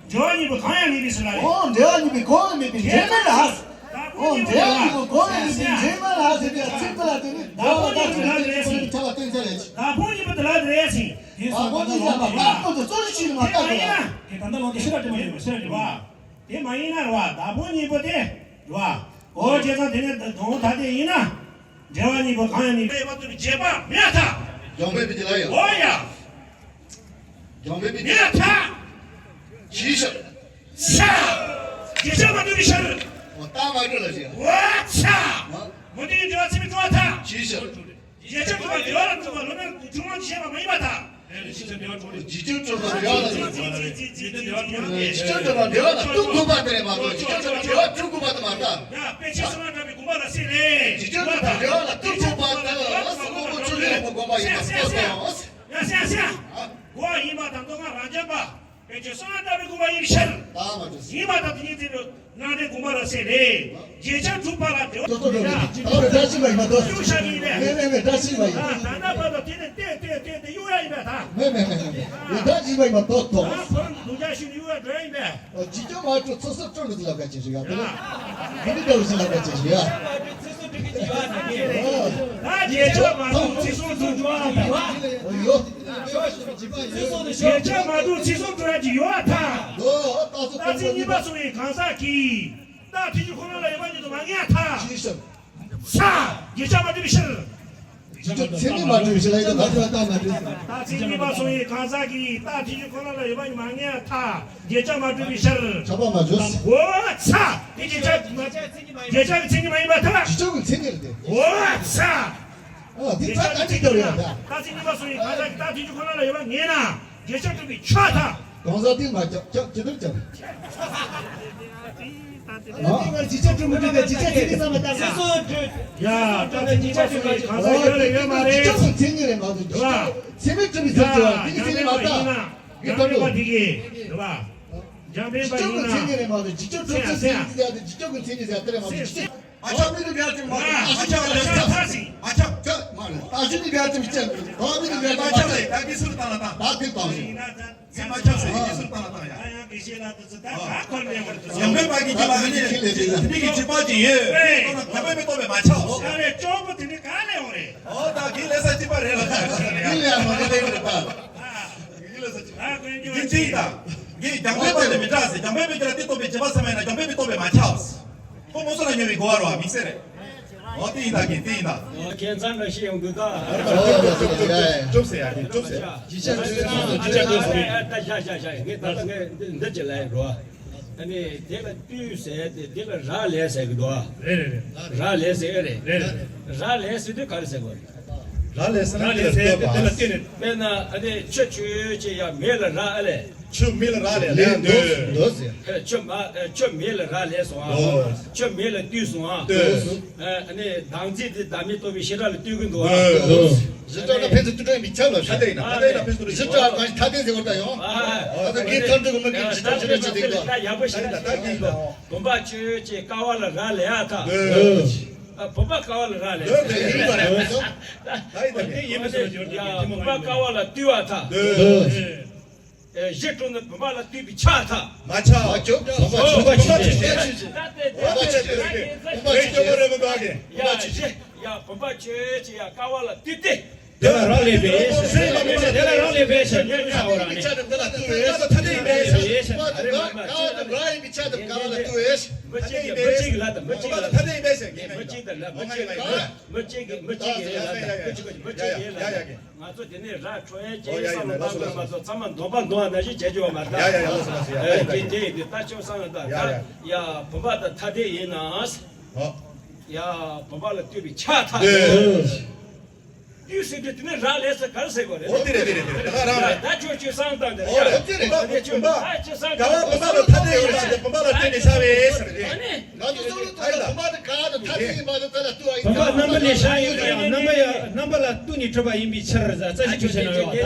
འབྲེལ་བ་གཉིས་པོ་གང་ཡང་མེད་པའི་ཕྱིར་ར་རེད། འོ་འབྲེལ་བ་གཉིས་པོ་གང་ཡང་མེད་པའི་འབྲེལ་མེད་ལ། འོ་འབྲེལ་བ་གཉིས་པོ་གང་ཡང་མེད་པའི་འབྲེལ་མེད་ལ་ཟེར་བའི་ཚིག་དེ་ལ་བརྟེན་ནས་བདག་ཕུང་གཉིས་པོ་དེ་ལ་དེ་རེད་ཟེར། ཁྱབ་པ་གཏན་ཚད་རེད། བདག་ཕུང་གཉིས་པོ་དེ་ལ་དེ་རེད་ཟེར། དེ་བདག་ཕུང་གཉིས་པོ་ལ་བདག་ཕུང་དེ་རྩོད་གཞི་ཞིག་མ་བཏགས་དེ་ལ། དེ་ད་ལྟ་ལོག་སྟེ་ཤི་ར་དྲི་མ་ཡོད་པ་ཤི་ར་དྲི་བ། དེ་མ་ཡིན་ན་རེད་བ། བདག་པོ་གཉིས་པོ་དེ་རེད་བ། འོ་བྱས་ཙང་དེ་ནས་གདོང་ཐ་དད་ཡིན་ན། འབྲེལ་བ་གཉིས་པོ་གང་ཡང་མེད་པའི་བར་དུ་བྱེད་པ་མེད་ཐལ། འཇམ་དཔལ་དཔེ་ཅིག་ལ་ཡ། འོ་ཡ། འཇམ་དཔལ་དཔེ་ཅིག་མེད་ཐལ། ཇི་ཤར། ཤ། བརྗོད་བྱ་མ་གྲུབ་པའི་ཕྱིར། འོ་ད་མ་གྲུབ་ལ་ཞེས། འོ་ཚ། མ། མུ་སྟེགས་ཀྱི་འགྲེལ་བ་ཚད་མས་གྲུབ་པར་ཐལ། ཇི་ཤར། བརྗོད་བྱ་གྲུབ་པ་འགྲེལ་བ་ལ་གྲུབ་པ་སློབ་མའི་ཐུན་མོང་དུ་བཤད་པ་མ་ཡིན་པར་ཐལ། རྗེས་འཇུག་གྲུབ་པ་འགྲེལ་བ་ལ། རྗེས་འཇུག་གྲུབ་པ་འགྲེལ་བ་ལ་ལྟོས་དགོས་པར་ཐལ། རྗེས་འཇུག་གྲུབ་པ་འགྲེལ་བ་ལ་ལྟོས་དགོས་པར་ཐལ་མ་གཏོགས་རྗེས་འཇུག་གྲུབ་པ་འགྲེལ་བ་ལ་ལྟོས་དགོས་པར་ཐལ་མ་རེད། ཡ། དཔེ་ཆ་བསོད་ནམས་གྲགས་པའི་དགོངས་པ་རབ་གསལ་ལས། རྗེས་འཇུག་གྲུབ་པ་འགྲེལ་བ་ལ་ལྟོས་དགོས་པར་ཐལ། གསུང་རབ་ཀློང་ཆེན་ལས་དགོངས་པ་ཡིན་པ་ལྟོས་དང་། ཡ་ཡ་ཡ། གོ་བ་ཡིན་པ་དང་མདོ་སྔགས་རབ་འབྱམས་པ། དཔེ་ཆ་བསོད་ནམས་གྲགས་པའི་དགོངས་པ་ཡིན་ཕྱིར། ད་མ་གྲུབ་ཟེར། ཡིན་པ་དང་དེ་ཉིད་དེ་ནི་རྣམ་འགྲེལ་དགོངས་པ་རབ་གསལ་ལས། བརྗོད་བྱ་གྲུབ་པ་ལ་འགྲེལ་བ་ཏོག་ཏོག་མེད་ན། ད་བར་བཀྲ་ཤིས་པ་ཡིན་མ་གཏོགས། གཡུག་བཞག་གི་ཡིན་པས། མེད་མེད་མེད། བཀྲ་ཤིས་པ་ཡིན། ད་ད་ལྟ་བར་དུ་དེ་ནས་བལྟས་བལྟས་བལྟས་ཏེ་གཡུག་ཡ་ཡིན་པས་ད། མེད་མེད་མེད་མེད། བཀྲ་ཤིས་པ་ཡིན་མ་གཏོགས་གཏོགས། ད་ཁོ་རང་གདུང་རྒྱག་ཤུལ་ནས་གཡུག་ཡ་འགྲོ་ཡ་ཡིན་པས། ཨ། ཇི་ལྟར་མ་གྲུབ་ཚོགས་བསགས་སྤྲོ་བ་ལ་དགའ་ཆེ་ཞིག་ཡ། དེ་ནི་འདྲ་བོ་ཞིག་ལ་དགའ་ཆེ་ཞིག་ཡ། ད་བརྗོད་བྱ་མ་གྲུབ་ཚིག་གསུམ་དུ་འགྲོ་བ་དང་། ཡོད། བརྗོད་བྱ་མ་གྲུབ་ཚིག་གསུམ་དུ་ཡོད་ཀྱི་ཡོད་པར་ཐལ། རྟགས་ཚིག་གཉིས་པ་གསུངས་པའི་གང་ཟག་གིས་རྟགས་ཐོན་སྐྱེད་ཁོ་ན་ལ་ཡོད་པ་ཉིད་དུ་མ་ངེས་པར་ཐལ། ཇི་ཤར། ས། བརྗོད་བྱ་མ་གྲུབ་པའི་ཕྱིར། རྗེས་འཇུག་ཚད་མས་མ་གྲུབ་པའི་ཕྱིར་ལ་ཡོད་དོ། ད་ཚོད་ལྟ་མ་གྲུབ། རྟགས་ཚིག་གཉིས་པ་གསུངས་པའི་གང་ཟག་གིས་རྟགས་ཐོན་སྐྱེད་ཁོ་ན་ལ་ཡོད་པ་ཉིད་མ་ངེས་པར་ཐལ། བརྗོད་བྱ་མ་གྲུབ་པའི་ཕྱིར། ཁྱབ་པ་མ་བྱུང་། འོ་ཚ། དེ་བརྗོད་བྱ་མ། བརྗོད་བྱ་གི་མཚན་ཉིད་མ་ཡིན་པར་ཐལ། རྗེས་འཇུག་གི་མཚན་ཉིད་རེད་དེ། འོ་ཚ། ཨ། འདི་ཚ་ག་འདྲ་སྐྱོར་ཡོད་ད། རྟགས་ཚིག་གཉིས་པ་གསུངས་པའི་གང་ཟག་གིས་རྟགས་ཐོན་སྐྱེད་ཁོ་ན་ལ་ཡོད་པ་ངེས་ན། བརྗོད་བྱ་གྲུབ་པའི་ཆོས་ཐལ། གང་ཟག་དེ་མ་ཁྱབ་ཁྱབ་ཅི་ལྟར་ཁྱབ། ཨ། ད་དེ་ནས་ཨ། རྗེས་འཇུག་གྲུབ་མི་འགྲུབ་པའི་རྗེས་འཇུག་ཚིག་གི་ས་མ་བཏགས་ན། ཚིག་གསུམ་འགྲུབ། ཡ། རྟགས་ཚིག་གཉིས་པ་གསུངས་པའི་གང་ཟག་ཡོད་ལ་ཡོད་མ་རེད། རྗེས་འཇུག་གི་མཚན་ཉིད་རེད་མ་གཏོགས། རེད་བ། ཚད་མས་གྲུབ་པའི་ཚུལ་གྱི་བ། དེ་གི་ཚད་མས་མ་བཏགས། འཇམ་དཔལ་དཔེ་ཡིན་ན། འཇམ་དཔལ་དཔེ་འདི་གི་རེད་བ། འཇམ་དཔལ་དཔེ་ཡིན་ན། རྗེས་འཇུག་གི་མཚན་ཉིད་རེད་མ་གཏོགས། རྗེས་འཇུག་གྲུབ་ཚུལ་ཚད་མས་ཡ་དེ། རྗེས་འཇུག་གི་མཚན་ཉིད་ཡ་དེ་རེད་མ་གཏོགས། རྗེས་འཇུག་ཨ་ཆག་མི་འདུག་ཡར་ཅིག་མ། ཨ་ཆག་ལ་ཆག་ཐག་ཅིག་ཨ་ཆག་ཆག་མ་རེད། ཨ་ཆག་མི་འདུག་ཡར་ཅིག་ཅག་ཨ་མི་འདུག་ཡར་ཅིག་ཨ་ཆག་ལ་ད་གི་སུར་བཏང་ལ་བཏང་། ད་དེ་བཏང་ཞིག་ཨ་ཆག་ཟེར་གི་སུར་བཏང་ལ་བཏང་ཡ། ཡང་གི་ཤེས་ལ་དུ་ཚུ་ད་ག་ཁོར་ནས་བར་དུ་ཡང་མེད་པ་གི་ཅི་མ་གི་ནི་དེ་གི་ཅི་པ་ཅི་ཡོད། ཁོ་ན་ག་བས་མི་ཏོ་བས་མ་ཆག་ཨོ། ད་རེ་ཅོག་པོ་དེ་ནི་ག་ལས་འོང་རེད། ཨོ། ད་གི་ལས་ས་ཅི་པ་རེད་ལ་ད་གི་ལས་ཡ་མ་གི་ལས་རེད་ད། གི་ལས་ས་ཅི་པ། གི་ཅི་ད། གི་འཇམ་དཔལ་དཔེ་ལས་མི་འདྲ་ཟེར། འཇམ་དཔལ་དཔེ་ཅི་ལ་དེ་ཏོ་བས་ཅི་པ་ས་མ་ཡིན་ན་འཇམ་དཔལ་དཔེ་ཏོ་བས་མ་ཆག་ཁོ་མོ་སོ་ལ་ཉོ་བའི་གོ་བ་རོ་མི་སེ་རེད། ཨོ་དེ་ཡིན་ད་གི་དེ་ཡིན་ད། ཨོ་ཁྱེད་ཚང་འདྲ་ཤེས་ཡོང་གི་ད། ཨོ་ཡ་ཡ་ཡ་ཡ། ཅོབ་སེ་ཡ་གི་ཅོབ་སེ། ཇི་ཆ་ཇི་ཆ་ཅོབ་སེ། ཨ་ད་ཤ་ཤ་ཤ་ངས་ད་ལྟ་ངས་འདི་འདི་ཅི་ལ་ཡིན་རོ། ཨ་ནི་དེ་ལ་བཏུས་ཟེར་ཏེ་དེ་ལ་རག་ལས་ཟེར་གི་འདུག་ཨ། རེད་རེད་རེད། རག་ལས་ཟེར་ཨེ་རེད། རེད་རེད། རག་ལས་ཟེར་དུས་ག་རེ་ཟེར་དགོས་རེད། རག་ལས་ཟེར་ན་རག་ལས་ཟེར་དེ་ལ་བལྟས་ནས། དཔེར་ན་ཨ་ནི་ཆུ་ཆུ་ཅེས་ཡ་མེ་ལ་རག་ཨ་ལས། ཆུ་མེ་ལ་རག་ལས་ལས་འདོད། འདོད་ཟེར། ཨེ་ཆུ་མ་ཨེ་ཆུ་མེ་ལ་རག་ལས་སོང་ཨ། འདོད། ཆུ་མེ་ལ་བཏུས་སོང་ཨ། འདོད། ཨེ་ཨ་ནི་བདག་འཛིན་དེ་བདག་མེད་རྟོགས་པའི་ཤེས་རབ་ལ་ལྟོས་ཀྱི་འདུག་ཨ། འདོད། ཞི་དྲག་ན་ཕན་ཚུན་ལྟོས་གྲོགས་ཡིན་པའི་ཆ་ལ་ཐ་དད་ཡིན་ན་ཐ་དད་ཡིན་ན་ཕན་ཚུན་ཞི་དྲག་གང་ཞིག་ཐ་དད་ཟེར་བ་ད་ཡོང་། ཨ་ད་གིན་ཐར་འདོད་ཀྱི་མི་གིན་ཞི་དྲག་ཞི་དྲག་བྱེད་དེ་འདུག་ད་ཡག་པོ་ཞིག་ད་ད་གིན་འདུག་བུམ་པ་ཆོས་ཅན་ཀ་བ་ལ་རག་ལས་ཨ་ཐ། འདོད། ཨ་བུམ་པ་ཀ་བ་ལ་རག་ལས། འདོད་དེ་ཡིན་པ་རེད། ད་ཡིན་ད་ཡིན་མི་སྲིད་ཡ་བུམ་པ་ཀ་བ་ལ་བཏུས་པ་ཐ། འདོད། ཨེ་གཞི་གྲུབ་ན་བུམ་པ་ལ་བཏུས་པའི་ཆ་ཐ། མ་ཆག་མ་ཆག་བུམ་པ་ཆོས་ཅན། བུམ་པ་ཆོས་ཅན། བུམ་པ་ཆོས་ཅན། བུམ་པ་ཆོས་ཅན། ཡ་བུམ་པ་ཆོས་ཅན་ཡ་ཀ་བ་ལ་བཏུས་ཏེ། དེ་ལ་རག་ལས་པས་ཟེར། དེ་ལ་རག་ལས་པས་ཟེར། ཉན་ཚར་བ་རང་ནས། ཐ་དད་ཡིན་པས་ཟེར། ཨ་རེ་མ་མ། མི་གཅིག་གི་མི་གཅིག་གི་ལ་དང་མི་གཅིག་གི་ལ་དང་། མི་གཅིག་གི་ལ་དང་མི་གཅིག་གི་ལ་དང་། མི་གཅིག་གི་མི་གཅིག་གི་ལ་དང་། མི་གཅིག་གི་མི་གཅིག་གི་ལ་དང་། ང་ཚོ་དེ་ནས་ར་འཕྲོད་ཡས་ཀྱི་བསམ་བློ་བཏང་དགོས་མ་གཏོགས་ཚང་མ་འདོམས་པ་འདོམས་པ་ནང་བཞིན་བྱེད་རྒྱུ་བ་མ་རེད། ཡ་ཡ་ཡ་ལགས་སོ་ལགས་སོ། ཡ་ཡ་ཡ་ཡ། དེ་དེ་ཡིན་དུས་ད་ཆོས་བསམ་བློ་བཏང་། ཡ་ཡ་ཡ། ཡ་བུམ་པ་དང་ཐ་དད་ཡིན་ན། ཨོ། ཡ་བུམ་པ་ལ་ལྟོས་པའི་ཆ་ཐ་དད། ལྟོས་ཟེར་དུས་དེ་ནས་རག་ལས་ཟེར་ག་རེ་ཟེར་དགོས་རེད། ཨོ་དེ་རེད་དེ་རེད་དེ་རེད། ད་ག་རང་རེད། ད་ཆོས་ཆོས་བསམ་བློ་བཏང་དེ་རེད། ཨོ་རེད་དེ་རེད། ད་ཆོས་བསམ་བློ་བཏང་དེ་རེད། ད་ཆོས་བསམ་བློ་བཏང་དེ་རེད། ད་ཆོས་བསམ་བློ་བཏང་དེ་རེད། ཨ་ནི། ང་ཚོ་བསམ་བློ་ཐོག་ལ་བུམ་པ་དང་ག་དང་ཐ་དད་ཡིན་པ་དང་ཐ་ལ་ལྟོས་ཨ་ཡིན། བུམ་པ་རྣམ་པ་ལས་བྱུང་ཡོད་ཀྱང་རྣམ་པ་ཡང་རྣམ་པ་ལ་ལྟོས་ནས་གྲུབ་པ་ཡིན་པའི་ཕྱིར་ཟེར་རྩ་ཤེ་ཆོས་ཅན་ཡོད། ད་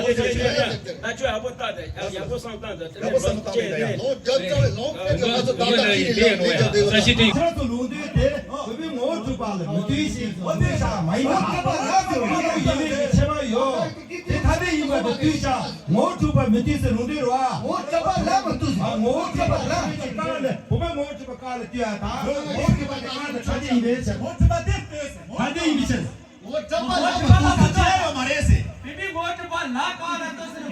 ཆོས་ཡག་པོ་བཏང་དང་ཡག་པོ་བསམ་བཏང་དང་། ཡག་པོ་བསམ་བཏང་དང་། ལོ་བརྒྱ་རྩ་བའི་ལོ་ཕེབས་ཀྱི་ང་ཚོ་བདག་དང་ཅི་ནས་ལས་རོགས་ཡ་རྩ་ཤེ་སྟེང་། ཁྱེད་ཚོ་ལུང་དོན་དེ་བུམ་པའི་ངོ་བོ་གྲུབ་པ་ལ་མི་ལྟོས་ཤིང་ངོ་བོ་གྲུབ་པ་ལ་ལྟོས་པ་ཡིན་པའི་ཁྱད་པར་ཡོད། དེ་ཐ་དད་ཡིན་པ་དེ་ལྟོས་ཤག་ངོ་བོ་གྲུབ་པ་མི་ལྟོས་ཟེར་ལུང་འདྲེན་རེད་བ། ངོ་བོ་གྲུབ་པ་ལ་མི་ལྟོས་ཟེར། ངོ་བོ་གྲུབ་པ་ལ་མི་ལྟོས་ཟེར། བུམ་པའི་ངོ་བོ་གྲུབ་པ་ཀ་ལ་ལྟོས་ཡ་དང་། ངོ་བོ་གྲུབ་པ་དེ་ཀ་ལ་ཐ་དད་ཡིན་པས་ཟེར། ངོ་བོ་གྲུབ་པ་དེ་ལྟོས་ཟེར། ཐ་དད་ཡིན་པས་ཟེར། ངོ་བོ་གྲུབ་པ་ལ་མི་ལྟོས་ཟེར། ངོ་བོ་གྲུབ་པ་ལ་ལྟོས་ཟེར། བུམ་པའི་ངོ་བོ་གྲུབ་པ་ལ་ཀ་ལ་ལྟོས་ཟེར།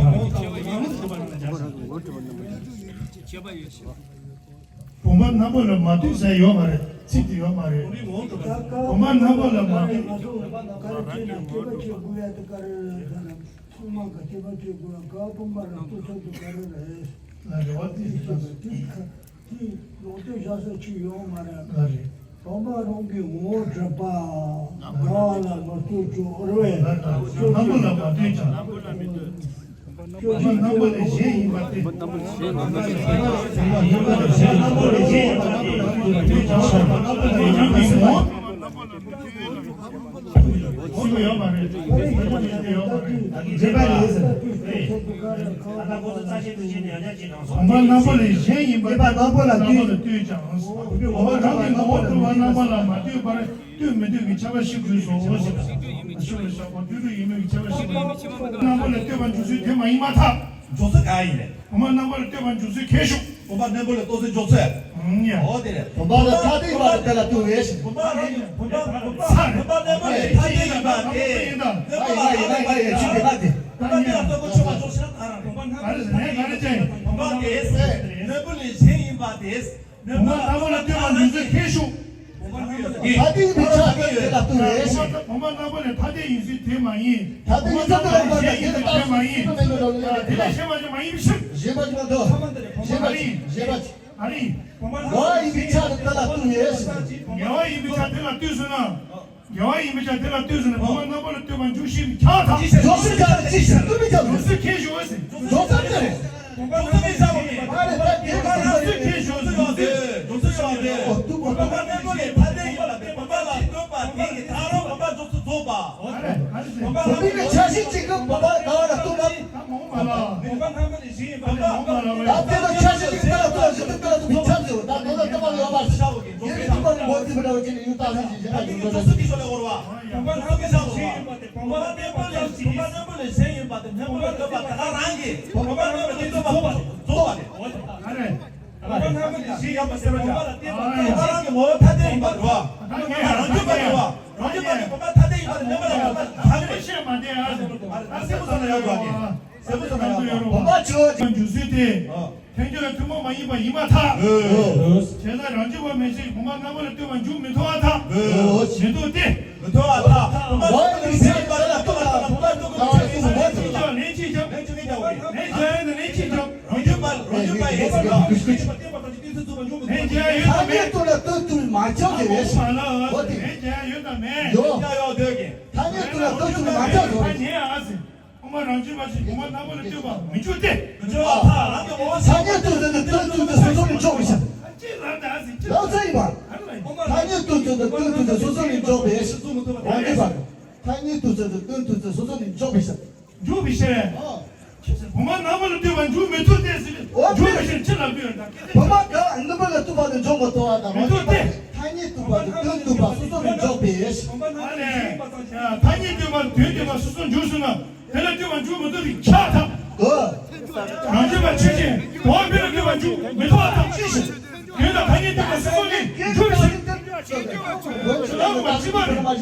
ཐོག་ལ། བུམ་པ་སྣམ་བུ་ལ་མ་ལྟོས་ཟེར་ཡོད་མ་རེད། ཚིག་དེ་ཡོད་མ་རེད། བུམ་པ་སྣམ་བུ་ལ་མ་ལྟོས། ཚང་མ་ག་སྐྱེས་པ་སྐྱེ་དགོས་ཡ་དེ་ག་རེ་རེད་ཟེར་ན། ཚང་མ་ག་སྐྱེས་པ་སྐྱེ་དགོས་ཡ་ག་བུམ་པ་རང་སྟོང་ཆ་དེ་ག་རེ་རེད། ལ་རེ་བ་དེ་ཞིག་ལ་དེ་ཁ་དེ་ལོག་ལྟོས་བཞག་ས་ཅིག་ཡོད་མ་རེད། ལ་རེད། བུམ་པ་རང་གི་ངོ་བོ་གྲུབ་པ། ལ་ལ་མ་ལྟོས་ཅོ་རེད། སྣམ་བུ་ལ་མ་ལྟོས་ཀྱང་། སྣམ་བུ་ལས་གཞན་ཡིན་པ་སྟེ། སྣམ་བུ་ལས་གཞན་ཡིན་པ་སྟེ། ཡོད་མ་རེད། འདྲེས་པ་ལས་ཟེར། བུམ་པ་སྣམ་བུ་ལས་གཞན་ཡིན་པ་སྟེ། སྣམ་བུ་ལ་ལྟོས་ཀྱང་། བུམ་པ་རང་གི་ངོ་བོ་གྲུབ་པ་སྣམ་བུ་ལ་མ་ལྟོས་པར། ལྟོས་མི་ལྟོས་ཀྱི་ཁྱད་པར་ཤེས་དགོས་སོ་ཞེས་པ། ཤེས་པར་བྱ་དགོས། ལྟོས་གྲུབ་ཡིན་མིན་གྱི་ཁྱད་པར་ཤེས་དགོས། སྣམ་བུ་ལ་ལྟོས་པར་འཇུག་ཚུལ་དེ་མ་ཡིན་པར་ཐལ། འཇོག་ཚུལ་གང་ཡིན་ལས། བུམ་པ་སྣམ་བུ་ལ་ལྟོས་པར་འཇུག་ཚུལ་ཁྱད་ཞུགས། བུམ་པ་སྣམ་བུ་ལ་ལྟོས་ཚུལ་འཇོག་ཚུལ། ཨང་ཡ། འོ་དེ་རེད། བུམ་པ་ལ་ཐ་དད་ཡིན་པ་དེ་ལ་ལྟོས་པས་ཞེས། བུམ་པ་རང་ཡིན། བུམ་པ་བུམ་པ་བུམ་པ་སྣམ་བུ་ལ་ཐ་དད་ཡིན་པ་དེ། སྣམ་བུ་ལ་ཐ་དད་ཡིན་པ་དེ། བུམ་པ་སྣམ་བུ་ལ་ཐ་དད་ཡིན་པ་དེ། བུམ་པ་སྣམ་བུ་ལ་ཐ་དད་ཡིན་པ་དེ། སྣམ་བུ་ལས་གཞན་ཡིན་པ་དེ། བུམ་པ་སྣམ་བུ་ལ་ལྟོས་པར་འཇུག་ཚུལ་ཁྱད་ཞུགས། ཐ་དད་ཡིན་པའི་ཆ་དེ་ལ་ལྟོས་པས། བུམ་པ་སྣམ་བུ་ལས་ཐ་དད་ཡིན་ཚུལ་དེ་མ་ཡིན། ཐ་དད་ཡིན་ཚུལ་དེ་མ་ཡིན། དེ་མ་ཡིན། དེ་ལས་གཞན་པ་ཅིག་མ་ཡིན་པའི་ཕྱིར། གཞན་པ་ཅིག་མ་གཏོགས། གཞན་པ་ཅིག་གཞན་པ་ཅིག་ཨ་རིང་། ངེས་པ་ཡིན་པའི་ཆ་དེ་ལ་ལྟོས་པས། ངེས་པ་ཡིན་པའི་ཆ་དེ་ལ་ལྟོས་ཟེར་ན། ངེས་པ་ཡིན་པའི་ཆ་དེ་ལ་ལྟོས་ཟེར་ན། བུམ་པ་སྣམ་བུ་ལ་ལྟོས་པར་འཇུག་ཤེས་པའི་ཆ་དང་། འཇོག་ཚུལ་ག་རེ་ཅི་ཞིག་ལྟོས་པའི་ཆ། འཇོག་ཚུལ་ཁྱད་ཞུགས་ཟེར། འཇོག་ཚུལ་དེ་རེད། འཇོག་ཚུལ་མི་ཆ་བ་མ་རེད། ད་དེ་ག་རེ་ཟེར། འཇོག་ཚུལ་ཁྱད་ཞུགས་ཟེར། འཇོག་ ཐོབ་པ། བུད་མེད་ཀྱི་ཆ་ཤས་གཅིག་གིས་བུམ་པ་གང་ལ་ཐུག་པ། བུམ་པ་ལྷག་མ་ལ་བཞི་ཡིན་པ་དེ། ད་དེ་ལ་ཆ་ཤས་གཅིག་དེ་ལ་ཐུག་པ་ཞིག་དེ་ལ་ཐུག་པའི་ཆ་ཟེར་བ་ད་དེ་ལ་ལྟ་བ་ཡོད་པ་ཞིག་ཡིན་ཐུབ་པ་ནི་མོ་ཙི་མི་འདྲ་བ་ཅིག་ཡུལ་བཏགས་ཟིན་ཞིག་གཞན་ལ་ཡོད་འགྲོ་ཞིག་བུམ་པ་ལྷག་མ་ལ་བཞི་ཡིན་པ་དེ། བུམ་པ་ལྷག་མ་ལ་བཞི་ཡིན་པ་དེ་སྨན་པ་ལ་སྟོན་པ་དེ་ག་རང་གིས་བུམ་པ་ལྷག་མ་ལ་སྟོན་པ་རྫོགས་པ་རེད། བུམ་པ་ལྷག་མ་ལ་བཞི་ཡིན་པ་ཟེར་བ་ཅིག་ལ་བུམ་པ་རང་གི་ངོ་བོ་ཐ་དད་ཡིན་པ་རེད་བ། བུམ་པ་རང་རྒྱུད་པ་རེད་བ། རང་རྒྱུད་པ་ནི་བུམ་པ་ཐ་དད་ཡིན་པ་རེད། བུམ་པ་ཐ་དད་རེད། བཤད་མ་བསྡད་ཨ་ཟེར་བ་དང་། ཨ་སེམས་ཁོ་ཚོ་ན་ཡོད་དགོས་ཀྱི། སེམས་ཁོ་ཚོ་ན་ཡོད་དགོས། བུམ་པ་ཆོས་ཀྱི་འཇུག་ཚུལ་དེ། ཨ། ཐལ་འགྱུར་ཐུན་མོང་མ་ཡིན་པ་ཡིན་པར་ཐལ། ཨོ། བྱས་ཙང་རང་རྒྱུད་པ་མན་ཆད་བུམ་པ་སྣང་བ་ལ་ལྟོས་པ་མཇུག་མི་མཐུད་པར་ཐལ། ཨོ། མི་མཐུད་དེ། མི་མཐུད་པར་ཐལ། བུམ་པ་ཐ་དད་ཡིན་པ་ལ་ལྟོས་པ་ཐལ། བུམ་པ་ལྟོས་པ་ཐལ། ལན་གཅིག་བརྒྱབ། ལན་གཅིག་བརྒྱབ། ལན་རྒྱག་ཡ་ཡོད་ན་ལན་གཅིག་བརྒྱབ། རང་རྒྱུད་པ་རང་རྒྱུད་པ་ཡིན་ཟེར་ལ། ཐ་སྙད་དུ་ལ་ལྟོས་དུས་མ་ཆགས་ཀྱི་རེད། འོ་དེ། ལན་རྒྱག་ཡ་ཡོད་དམ་མེད། ཡོད། ཡོད་ཡོད་ཡོད་ཀྱི། ཐ་སྙད་དུ་ལ་ལྟོས་དུས་མ་ཆགས་ཀྱི་རེད། ཐ་སྙད་ཨ་ཟེར། བུམ་པ་རང་རྒྱུད་པ་ཆོས་བུམ་པ་སྣང་བ་ལ་ལྟོས་པ་མི་འཇུག་སྟེ། མི་འཇུག་པར་ཐལ། རང་གི་ངོ་བོ་ཐ་སྙད་དུ་ལ་ལྟོས་དུས་ཀྱི་སོ་སོ་ལས་འཇོག་པའི་ཕྱིར། ཅི་ལབ་ད་ཟེར་ཅི། ལབ་ཚར་ཡིན་པ། ཐ་སྙད་དུ་ལ་ལྟོས་དུས་ཀྱི་སོ་སོ་ལས་འཇོག་པའི་ཕྱིར། རང་རྒྱུད་པ། ཐ་སྙད་དུ་ལ་ལྟོས་དུས་ཀྱི་སོ་སོ་ལས་འཇོག་པའི་ཕྱིར། འཇུག་པའི་ཕྱིར། ཨོ། བུམ་པ་སྣང་བ་ལ་ལྟོས་པ་མཇུག་མི་མཐུད་དེ་ཟེར། འོ་འཇུག་པའི་ཕྱིར་ཅི་ལབ་དུས་ཡོད་ད། བུམ་པ་གང་སྣང་བ་ལ་ལྟོས་པ་དེ་འཇོག་མ་ཐུབ་པ་དང་། མི་མཐུད་དེ། ཐ་སྙད་དུ་བ་དང་དོན་དུ་བ་སོ་སོ་ལས་འཇོག་པའི། ཨ་ནི། ཐ་སྙད་དུ་བ་དོན་དུ་བ་སོ་སོ་འཇུག་སོང་ན་དེ་ལ་ལྟོས་པ་མཇུག་མི་མཐུད་པའི་ཕྱིར་ཐལ། ཨོ། རང་རྒྱུད་པ་ཆོས་ཅན། དོན་དུ་ལ་ལྟོས་པ་མཇུག་མི་མཐུད་པར་ཐལ། ཅི་ཞིག་དོན་དང་ཐ་སྙད་ལྟོས་པ་སོ་སོ་ནི་འཇུག་ཕྱིར། ལྟོས་པ་ཕྱི་མ་རེད། ཕྱི་མ་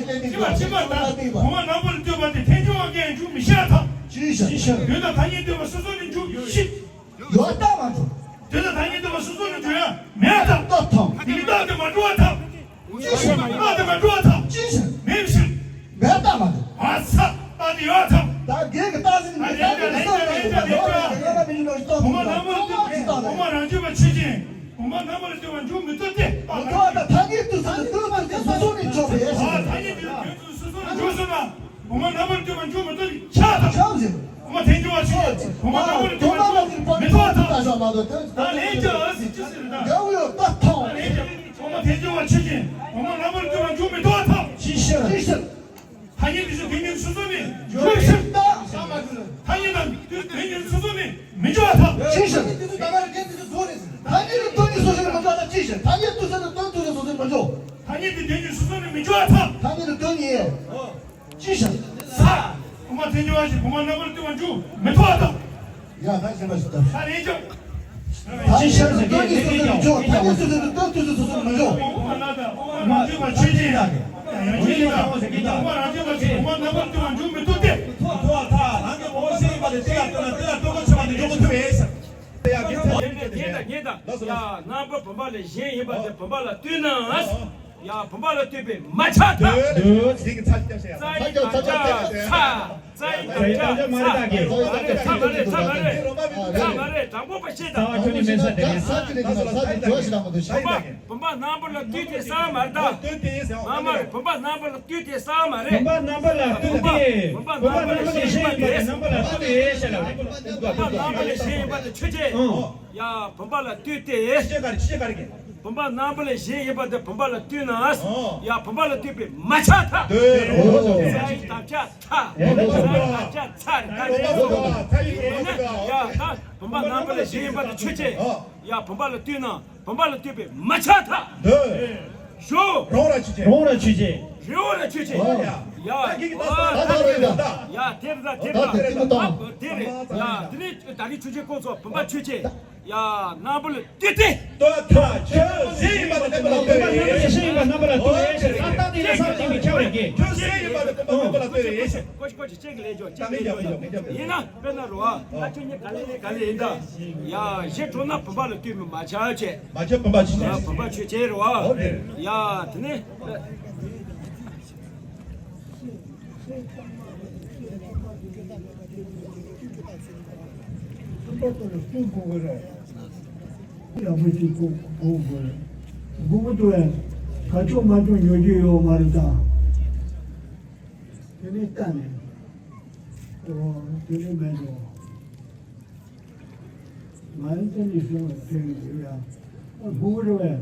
ཕྱི་མ་དང་བུམ་པ་སྣང་བ་ལ་ལྟོས་པ་དེ་ཐལ་འགྱུར་བ་གང་ཡང་འཇུག་མི་ཤེས་ཐལ། དོན་དང་ཐ་སྙད་ལྟོས་པ་སོ་སོ་ནི་འཇུག་ཤིག་ཡོད་ད་མ་འགྲོ། དོན་དང་ཐ་སྙད་ལྟོས་པ་སོ་སོ་ནི་འཇུག་ཡ་མེད་ཐལ། སྟོབས་ཐོང་། དེ་གི་རྟགས་དེ་མ་འགྲོ་བ་ཐལ། ཅི་ཞིག་རྟགས་དེ་མ་འགྲོ་བ་ཐལ། ཅི་ཞིག་མེད་ཕྱིར། མེད་ད་མ་འགྲོ། ཨ་ཚ། རྟགས་དེ་ཡོད་ཐལ། ད་རྒན་གྱི་རྟགས་ཟིན་མི་རྟགས་དེ་སྟོབས་ཐོང་། ཡོད་ན་མི་ཡོད་ན་སྟོབས་ཐོང་། བུམ་པ་སྣང་བ་ལ་ལྟོས་པ་མཇུག་མི་མཐུད་པའི་ཕྱིར། བུམ་པ་རང་རྒྱུད་པ་ཆོས་ཅན། བུམ་པ་སྣང་བ་ལ་ལྟོས་པ་མཇུག་མི་མཐུད་དེ། མི་མཐུད་པ་དང་ཐ་སྙད་དུ་ཟིན་ཏེ་ལྟོས་དུས་ཀྱི་སོ་སོ་ནས་འཇོག་པའི་ཕྱིར། ཨ་ཐ་སྙད་དུ་ལྟོས་དུས་སོ་སོ་ནས་འཇོག་སོང་ན། བུམ་པ་སྣང་བ་ལ་ལྟོས་པ་མཇུག་མི་མཐུད་པའི་ཕྱིར་ཐལ། ཕྱིར་ཟེར། བུམ་པ་ཐལ་འགྱུར་བ་ཆོས་ཅན། བུམ་པ་སྣང་བ་ལ་ལྟོས་པ་མཇུག་མི་མཐུད་པར་ཐལ། ད་ལན་རྒྱག་ཨ་ཟེར་ཅི་ཟེར་ན། ད་ལན་རྒྱག་བུམ་པ་ཐལ་འགྱུར་བ་ཆོས་ཅན། བུམ་པ་སྣང་བ་ལ་ལྟོས་པ་མཇུག་མི་མཐུད་པར་ཐལ། ཅི་ཕྱིར། ཅི་ཕྱིར། ཐ་སྙད་དུ་དོན་གཉིས་སོ་སོ་ནས་འཇོག་པའི་ཕྱིར། ཐ་སྙད་དང་དོན་གཉིས་སོ་སོ་ནས་མི་འཇོག་པར་ཐལ། ཅི་ཕྱིར། ཐ་སྙད་དུ་དོན་གཉིས་སོ་སོ་ནས་མི་འཇོག་པར་ཐལ། ཅི་ཕྱིར། ཐ་སྙད་དུ་དོན་གཉིས་སོ་སོ་ནས་མི་འཇོག་ཐ་སྙད་དུ་དོན་གཉིས་སོ་སོ་ནས་མི་འཇོག་པར་ཐལ། ཐ་སྙད་དུ་དོན་གཉིས། ཅི་ཕྱིར། ས། བུམ་པ་ཐལ་འགྱུར་བ་ཞིག་བུམ་པ་སྣང་བ་ལ་ལྟོས་པ་མཇུག་མི་མཐུད་པར་ཐལ། ཡ་ད་གཞན་པ་ཞིག་ལྟ། ད་ལན་རྒྱག་ཅི་ཕྱིར་ཟེར་གྱི་དོན་གཉིས་སོ་སོ་ནས་འཇོག་ཐ་སྙད་དུ་དོན་གཉིས་སོ་སོ་ནས་མི་འཇོག་བུམ་པ་སྣང་བ་ལ་ལྟོས་པ་མཇུག་མི་མཐུད་པར་ཐལ། ཡང་ཅི་ཡིན་ད། བུམ་པ་སྣང་བ་ལ་ལྟོས་པ་མཇུག་མི་མཐུད་དེ། མི་མཐུད་པར་ཐལ། རང་གི་ངོ་བོ་གཞན་ཡིན་པ་དེ་དེ་ལ་ལྟོས་ན་དེ་ལ་ལྟོས་གོ་ཆོད་པ་དེ་འཇོག་གོ་ཐུབ་པས། ཉན་དང་ཉན་དང་། ཡ་རྣམ་པ་བུམ་པ་ལས་གཞན་ཡིན་པ་དེ་བུམ་པ་ལ་ལྟོས་ན། ཡ་བུམ་པ་ལ་ལྟོས་པས་མ་ཆགས་ཐལ། ཚ་ཡི་དང་ཆ་ཚ་ཡི་དང་ཆ་མ་རེད། ཚ་མ་རེད། ཚ་མ་རེད། ཚ་མ་རེད། དྲང་པོ་པ་ཤེས་དང་། བུམ་པ་སྣང་བ་ལ་ལྟོས་ཏེ་ས་མ་རེད་ད། མ་མ་རེད། བུམ་པ་སྣང་བ་ལ་ལྟོས་ཏེ་ས་མ་རེད་ད། བུམ་པ་སྣང་བ་ལ་ལྟོས་ཏེ། བུམ་པ་སྣང་བ་ལ་གཞན་ཡིན་པ་དེ་སྣང་བ་ལ་ལྟོས་ཏེ་ཞེས་ལབ་རེད། བུམ་པ་སྣང་བ་ལ་གཞན་ཡིན་པ་དེ་ཆོས་ཅན། ཡ་བུམ་པ་ལ་ལྟོས་ཏེ། ཆོས་ཅན་ག་རེ། ཆོས་ཅན་ག་རེ་གི། བུམ་པ་སྣང་བ་ལས་གཞན་ཡིན་པ་དེ་བུམ་པ་ལ་ལྟོས་ན། ཡ་བུམ་པ་ལ་ལྟོས་པས་མ་ཆགས་ཐལ། ས་ཡི་དང་ཆ་ཚ། ས་ཡི་དང་ཆ་ཚ་རེད་ད། རེད་སོ། ཡིན་ན་ཡ་ད་བུམ་པ་སྣང་བ་ལས་གཞན་ཡིན་པ་དེ་ཆོས་ཅན། ཡ་བུམ་པ་ལ་ལྟོས་ན། བུམ་པ་ལ་ལྟོས་པས་མ་ཆགས་ཐལ། འདོད། ཞོ། རང་ར་ཆོས་ཅན། རང་ར་ཆོས་ཅན། རེ་བ་ར་ཆོས་ཅན། ཨོ། ཡ། ད་གི་གི་ད་ད་ད་རེད་ད། ཡ་དེ་རེད་ད་དེ་རེད་ད། ད་དེ་རེད་ད། ཨ་དེ་རེད། ཡ་དེ་ནས་ད་རེས་ཆོས་ཅན་ཁོང་ཚོ་བུམ་པ་ཆོས་ཅན། ཡ་སྣང་བ་ལ་ལྟོས་ཏེ། ལྟོས་ཐལ། ཆོས་གཞན་ཡིན་པ་ལ་ལྟོས་པས། གཞན་ཡིན་པ་རྣམ་པ་ལ་ལྟོས་པས། ད་ལྟ་དེ་ལ་བསམ་གཏིང་ནས་ཁྱབ་རེད་གི། ཆོས་གཞན་ཡིན་པ་ལ་ལྟོས་པས། རྣམ་པ་ལ་ལྟོས་པས། ཀོ་ཅི་ཀོ་ཅི་གཅིག་ལས་ཆོག་གཅིག་ལས་ཆོག་ཡིན་ན་དཔེར་ན་རོ། ཨ་ཁྱོད་ཉིད་ག་ལེ་ལེ་ག་ལེ་ཡིན་ད། ཡ་གཞི་གྲོང་ན་བུམ་པ་ལ་ལྟོས་མི་མ་ཆགས་བྱས། མ་ཆགས་བུམ་པ་ཆོས་ཅན། བུམ་པ་ཆོས་ཅན་རེད་བ། ཡ་དེ་ནས། ཁྱིམ་པ་དེ་ལ་སྐུ་དགོས་ཀྱི་རེད། ཡག་པོ་ཞིག་དགོས་དགོས་ཀྱི་རེད། དགོས་ཀྱི་འདུག་བས། ག་ཆོག་མ་ཆོག་ཉོ་རྒྱུ་ཡོད་མ་རེད་ད། དེ་ནས་ལྟ་ནས། ཨོ་དེ་ནས་མེད་འགྲོ། ང་ཡང་ཙམ་ཞིག་སོང་བ་ཕེབས་ཀྱི་འདུག་ཡ། ཨ་སྒུག་རེ་བས།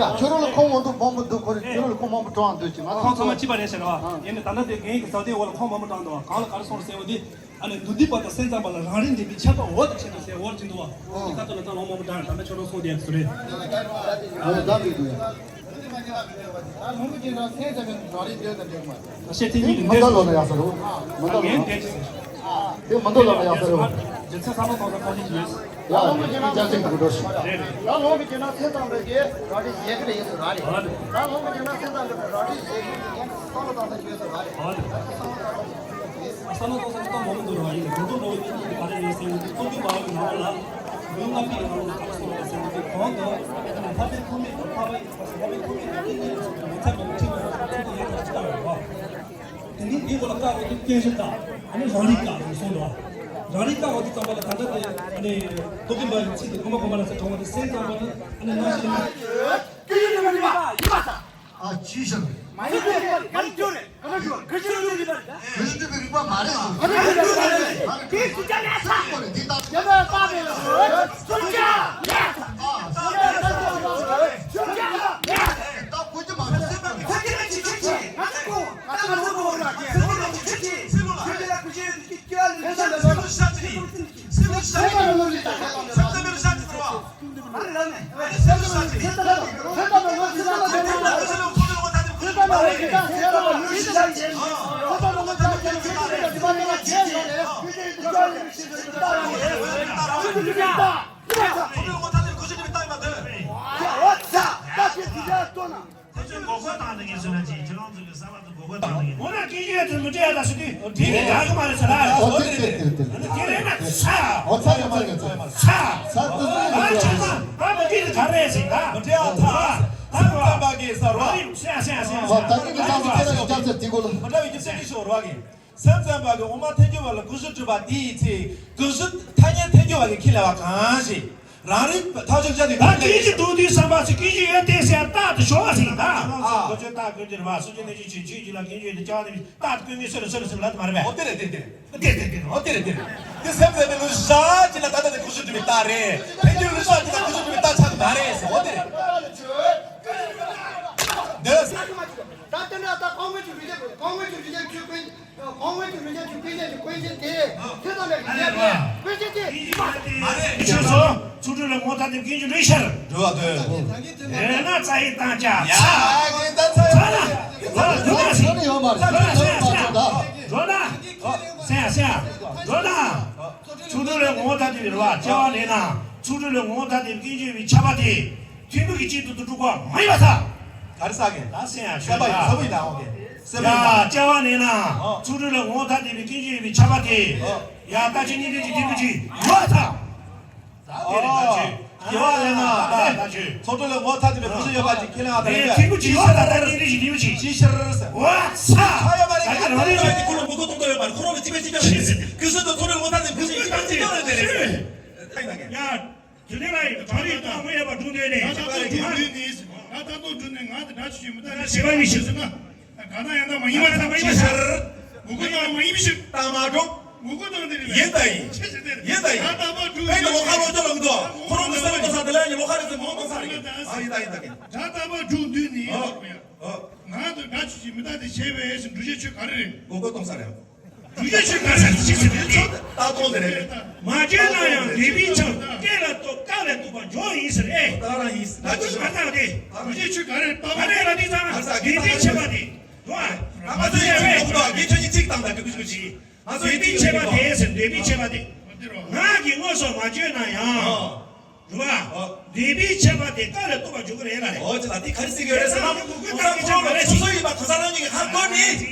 ལ་ཁྱོད་རང་ལ་ཁོང་མང་པོ་མང་པོ་འདུག་ཁོ་རེ་ཁྱོད་རང་ལ་ཁོང་མང་པོ་དྲངས་འདུག་ཅེས་མ་ཁོང་ཚང་མ་གཅིག་པ་རེད་ཟེར་བ། ཡིན་ནའི་ད་ལྟ་དེ་རྒན་གྱི་ཟབ་དོན་འོག་ལ་ཁོང་མང་པོ་དྲངས་འདུག་གང་ལ་ག་རེ་གསུངས་ཟེར་བ་འདི། ཨ་ནི་དུ་དི་པ་དང་སེམས་ཙམ་པ་ལ་རང་རིག་འདས་པའི་ཁྱབ་པ་འོ་དང་ཕྱེད་དུ་ཟེར་འོར་གྱིན་འདུག་བ། འདི་ཁ་ཐོག་ལ་ད་ལོང་མང་པོ་འདྲ་ད་ལྟ་ཆོས་གྲོགས་སོང་དེ་སུ་རེད། འོ་ད་མི་འདུག་ཡ། ད་ལོང་མ་གྱིན་ན་སེམས་ཙམ་པའི་རང་རིག་འདས་དང་འདས་མ་རེད། ཤེས་ཐིག་གཉིས་ཀྱི་མ་འདས་ད་ལོ་ན་ཡག་ས་རེད། མ་འདས་ད་ལོ་ངས་ན་འདས་ཅི་ཟེར། དེ་མ་འདས་ད་ལོ་ན་ཡག་ས་རེད། རྗེ་ཚེ་ས་མ་ཐོག་ས་ཁ་ཅིག་ཡོད། ཡ་ལོང་མ་གྱིན་ན་སེམས་ཙམ་པའི་འགྲོ་ཞིག་རེད། ད་ལོང་མ་གྱིན་ན་སེམས་ཙམ་པའི་རང་རིག་འདས་ཀྱི་རེད་ཡིན་ཟེར་ར་རེད། ད་ལོང་མ་གྱིན་ན་སེམས་ཙམ་པའི་རང་རིག་འདས་ཀྱི་ཡིན་ས་ལ་ད་ས་ཆོས་ཟེར་ར་རེད། ཨ་ས་ལ་ཏོག་ཙམ་གཏོང་མང་པོ་འདུག་ར་ཡིན་ལ་དོན་དུ་འགྲོ་བའི་སྐད་ཆ་ག་རེ་རེད་ཟེར་བ་དེ་ཚོགས་འདུ་བར་གྱི་ནང་ལ་འདུལ་ལྔ་པའི་ནང་ལ་ག་རེ་གསུངས་པ་ཟེར་བ་དེ་གོང་དུ་ལྷ་པའི་ཐུགས་མེད་དང་ལྷ་པའི་ལྷ་པའི་ཐུགས་མེད་དང་ཏིང་ངེ་འཛིན་གྱི་ངོ་མཚར་བའི་ཁྲིད་ནང་ཚུལ་དུ་ཡང་དག་ཅི་ལྟ་བ་རེད་བ། དེ་ནི་འདིའི་སྐོར་ལ་བཀག་པ་དེ་སྐྱོན་བཞི་དང་ཨ་ནི་རང་རིག་བཀག་རེད་གསུངས་འདུག་རང་རིག་བཀག་པ་དེ་ཙམ་པ་ལ་ད་ལྟ་དེ་ཨ་ནི་རྟོག་གེ་འབར་བའི་ཚིག་དེ་གོང་མ་གོང་མ་ལ་ཟེར་གྲོང་བ་དེ་སེམས་ཙམ་པ་ནི་ཨ་ནི་རྣམ་ཤེས་ནི། ཨ་ཅི་ཞིག་རེད། མ་ཡིན་པའི་ག་རེ་ཡོད་རེད། ག་རེ་ཡོད་རེད། ག་རེ་ཡོད་རེད། རིག་པ་མ་རེད། ག་རེ་ཡོད་རེད། དེ་སུ་ཅག་ལས་ས། ཡ་ད་ལྟ་མེད་ལ། སུ་ཅག་ལས་ས། ཨ། སུ་ཅག་ལས་ས། ད་གོ་རྒྱུ་མ་རེད། སེམས་པ་གི་ཚ་གི་ན་ཅི་ཆི་ཆི། ང་ཚོ་གོ། ང་ཚོ་གོ་ར་ཅི། ཚ་གི་ན་ཅི་ཆི་ཆི། སེམས་ལ་ལ་ཅི་ཆི་ཆི། སེམས་ལ་ལ་ཅི་ཆི་ཆི། སེམས་ལ་ལ་ཅི་ཆི་ཆི། སེམས་ལ་ལ་ཅི་ཆི་ཆི། འོ་ན་སྐད་ཆ་དེ་མི་འདྲ་ཡ་ད་ཞུ་དུས་དེ་གི་དགའ་གི་མ་རེད་ཟེར་ལ། འོ་དེ་རེད་དེ་རེད་དེ་རེད། དེ་རེད་ན་ས། འོ་ཚ་ཡོད་མ་རེད་ཚ་ཡོད་མ་རེད། ས། ས་དེ་ཚོ་ཡོད་ཨ་ཚ་ཡོད། ས། ད་མི་འདི་ག་རེད་ཟེར་ད། མི་འདྲ་ཡ་ཚ། ས་ཚ་པ་གི་ས་རོ། ས་ས་ས་ས། འོ་ད་གི་མི་ཚ་ཚ་ཚ་ཚ་ཚ་དེ་གོ་ལ། མི་འདྲ་བའི་སྐྱེ་སྲིད་ཀྱི་ཤོག་རོ་གི། སེམས་ཙམ་པ་གི་འོ་མ་ཐལ་འགྱུར་བ་ལ་ཀུན་གཞི་གྲུབ་པ་དེའི་ཚེ་ཀུན་གཞི་ཐ་སྙད་ཐལ་འགྱུར་བ་གི་ཁས་ལེན་པ་གང་ཞིག་རང་རིག་ཐག་ཆོད་བྱ་ནི་ད་ཀུན་གཞི་འདུག་དུས་བསམ་པ་ཚེ་ཀུན་གཞི་ཡོད་དེ་ཟེར་རྟག་ཏུ་ཞོག་ཟིན་ད། ཨ། ཀུན་གཞི་རྟག་ཀུན་གཞི་རེད་བ་སུ་ཅི་ནས་ཅི་ཆོས་ཆོས་ཀྱི་ལ་ཀུན་གཞི་ཡོད་དེ་བྱ་བ་ནི་རྟག་ཏུ་ཀུན་གཞི་སོ་ལ་སོ་ལ་སོ་ལ་ལ་དུ་མ་རེད་པས། འོ་དེ་རེད་དེ་དེ་རེད། དེ་དེ་དེ་འོ་དེ་རེད་དེ་རེད། དེ་སེམས་ཙམ་པའི་ལུགས་བཞག་ཅི་ན་ད་ལྟ་དེ་ཀུན་གཞི་གྲུབ་པའི་རྟགས་རེད། ཐལ་འགྱུར་ལུགས་བཞག་ཅི་ན་ཀུན་གཞི་གྲུབ་པའི་རྟགས་ཆགས་ཀྱི་མ་རེད་ཟེར་འོ་དེ་རེད། འདི། ད་དེ་འདྲ་ད་གོང་མའི་ཆོས་རིག་གནས་གོང་མའི་ཆོས་རིག་གནས་ཆོས་ཀུན། གོང་མའི་ཆོས་རིག་གནས་ཆོས་ཀུན་ཀྱང་ཀུན་གཞི་དེ། དེ་དང་ལས་ཀྱི་ཡེ་ཀུན་གཞི་དེ། མ་རེད། ཆོས་སོ། ཚུལ་ཁྲིམས་ལ་ངོ་ཐ་དད་ཀུན་གཞི་འདུས་ཕྱིར། འགྲོ་བ་དོན། དེ་ན་རྩ་ཡི་དང་ཅ། ཡ་གི་ད་ཚ་ཡ། ཚ་ལ་འགྲོ་ན་སྲིད། ཚ་ལ་ཡོད་མ་རེད། ཚ་ལ་ཡོད་མ་རེད། འགྲོ་ན། སེ་ཡ་སེ་ཡ། འགྲོ་ན། ཚུལ་ཁྲིམས་ལ་ངོ་ཐ་དད་རེད་བ། བྱ་བ་ལས་ན། ཚུལ་ཁྲིམས་ལ་ངོ་ཐ་དད་ཀུན་གཞི་ཡོད་པའི་ཁྱབ་པ་དེ། ཐུན་མོང་གི་གཅིག་ཏུ་དུ་གྲུབ་པ་མ་ཡིན་པར་ཐལ། ག་རེ་ཟེར་གི། ད་སེམས་ཡང་ཤོད་ད། སེམས་པ་ཡིན་ས་བུ་ཡིན་ད་འོ་གི། སེམས་པ་ཡིན་ད། ཡ་བྱ་བ་ནས་ན། ཨོ། ཚུལ་ཁྲིམས་ལ་ངོ་ཐ་དད་པའི་ཀུན་གཞི་ཡོད་པའི་ཁྱབ་པ་དེ། ཨོ། ཡ་ལྟ་ཆོས་གཉིས་ལྡན་གྱི་ཐུན་མོང་གཅིག་ཡོད་ཐལ། ད་དེ་རེད་ད་ཆོས། ཨོ། དེ་བ་ལས་ན་ད་ད་ཆོས། ཚུལ་ཁྲིམས་ལ་ངོ་ཐ་དད་པའི་ཀུན་གཞི་ཡོད་པ་ཅིག་ཁས་ལེན་ཨ་ད་རེད། ཐུན་མོང་གཅིག་ཡོད་ད་ད་གཉིས་ལྡན་གྱི་ཐུན་མོང་གཅིག་ཅི་ཕྱིར་ཟེར། འོ་ཚ། ཡོད་མ་རེད། ད་ག་རང་རེད་ད་ཁོ་ལ་མུ་གུ་གཏོང་དོ་ཡོད་མ་རེད། ཁོ་རང་ལ་གཅིག་པའི་གཅིག་རྐྱང་རེད། ཀུན་གཞི་དང་ཚུལ་ཁྲིམས་ལ་ངོ་ཐ་དད་པའི་ཀུན་གཞི་ཡོད་པ་ཅིག་ཁས་ལེན་དེ་རེད། ཡ། དེ་ནས་ལ་ཡི་གྲངས་རིག་དང་མི་ཡོད་པ་སྒྲུང་དོན་ནས། ད་ལྟ་སྒྲུང་དོན་ནི། ད་ལྟ་སྒྲུང་དོན་ནི་ང་དང་སྒྲ་ཆོས་ཅན་མི་རྟག་ཅེས་པ་ནི་ཞེས་ཟེར་ན། གང་ལྟར་ཡང་དག་མ་ཡིན་པར་ཐལ། མ་ཡིན་པར་ཐལ། ངོ་བོ་དང་མ་ཡིན་པའི་ཕྱིར། ད་མ་གྲུབ། ངོ་བོ་དང་དེ་ཡིན་ད་ཡིན། ཡིན་ད་ཡིན། ད་ལྟ་སྒྲུང་དོན་ནི། ལོག་ཁ་ལོག་ཅོག་ལ་འདུག་ཁོ་རང་གི་སེམས་ལ་ས་དེ་ལ་ཡང་ལོག་ཁ་རེད་ཟེར་མོ་གཏོང་ས་རེད། ཨ་ཡིན་ད་ཡིན་ད་ཡིན། ད་ལྟ་སྒྲུང་དོན་ནི། ཨོ། ཨོ། ང་དང་སྒྲ་ཆོས་ཅན་མི་རྟག་སྟེ་ཞེས་པའི་སྒྲུབ་བྱའི་ཆོས་ག་རེ་རེད། མགོ་སྐོར་གཏོང་ས་རེད། སྒྲུབ་བྱའི་ཆོས་ག་རེ་རེད་ཅེས་ཟེར་ཏེ། ད་གཏོང་དེ་རེད། མ་བརྗོད་ན་ཡང་འདོད་པའི་ཆོས་སྐད་ལ་གཏུགས་པ་འཇོག་ཡིན་ཟེར་ཨེ། ད་རང་ཡིན། ད་ཁོས་མ་བཏང་སྟེ། སྒྲུབ་བྱའི་ཆོས་ག་རེ་རེད། ག་རེ་ལ་འདི་ཚང་འདོད་པའི་ཆད་པ་དེ། ང་ཚོ་ཡིན་ཆོས་ཡོད་གོ། ངས་ཁྱོད་གཉིས་གཅིག་བཏང་ད་གི་གི་གི་གི། ང་ཚོ་ཡིན་ཆོས་ཡོད་གོ། འདོད་པའི་ཆད་པ་དེ། ང་གིས་དངོས་སུ་མ་བརྗོད་ན་ཡང་། རེད་བ། འདོད་པའི་ཆད་པ་དེ་སྐབས་ལ་གཏུགས་པར་འཇུག་གི་རེད་ལ་རེད། འོ་ཅི་ལ་དེ་ག་རེ་ཟེར་གི་རེད་ཟེར་ན། ཁོ་རང་ཁོ་རང་ལ་སོ་སོ་ཡིན་པ་གང་ཟག་རང་ཉིད་ཀྱི་ཧ་གོ་ནི།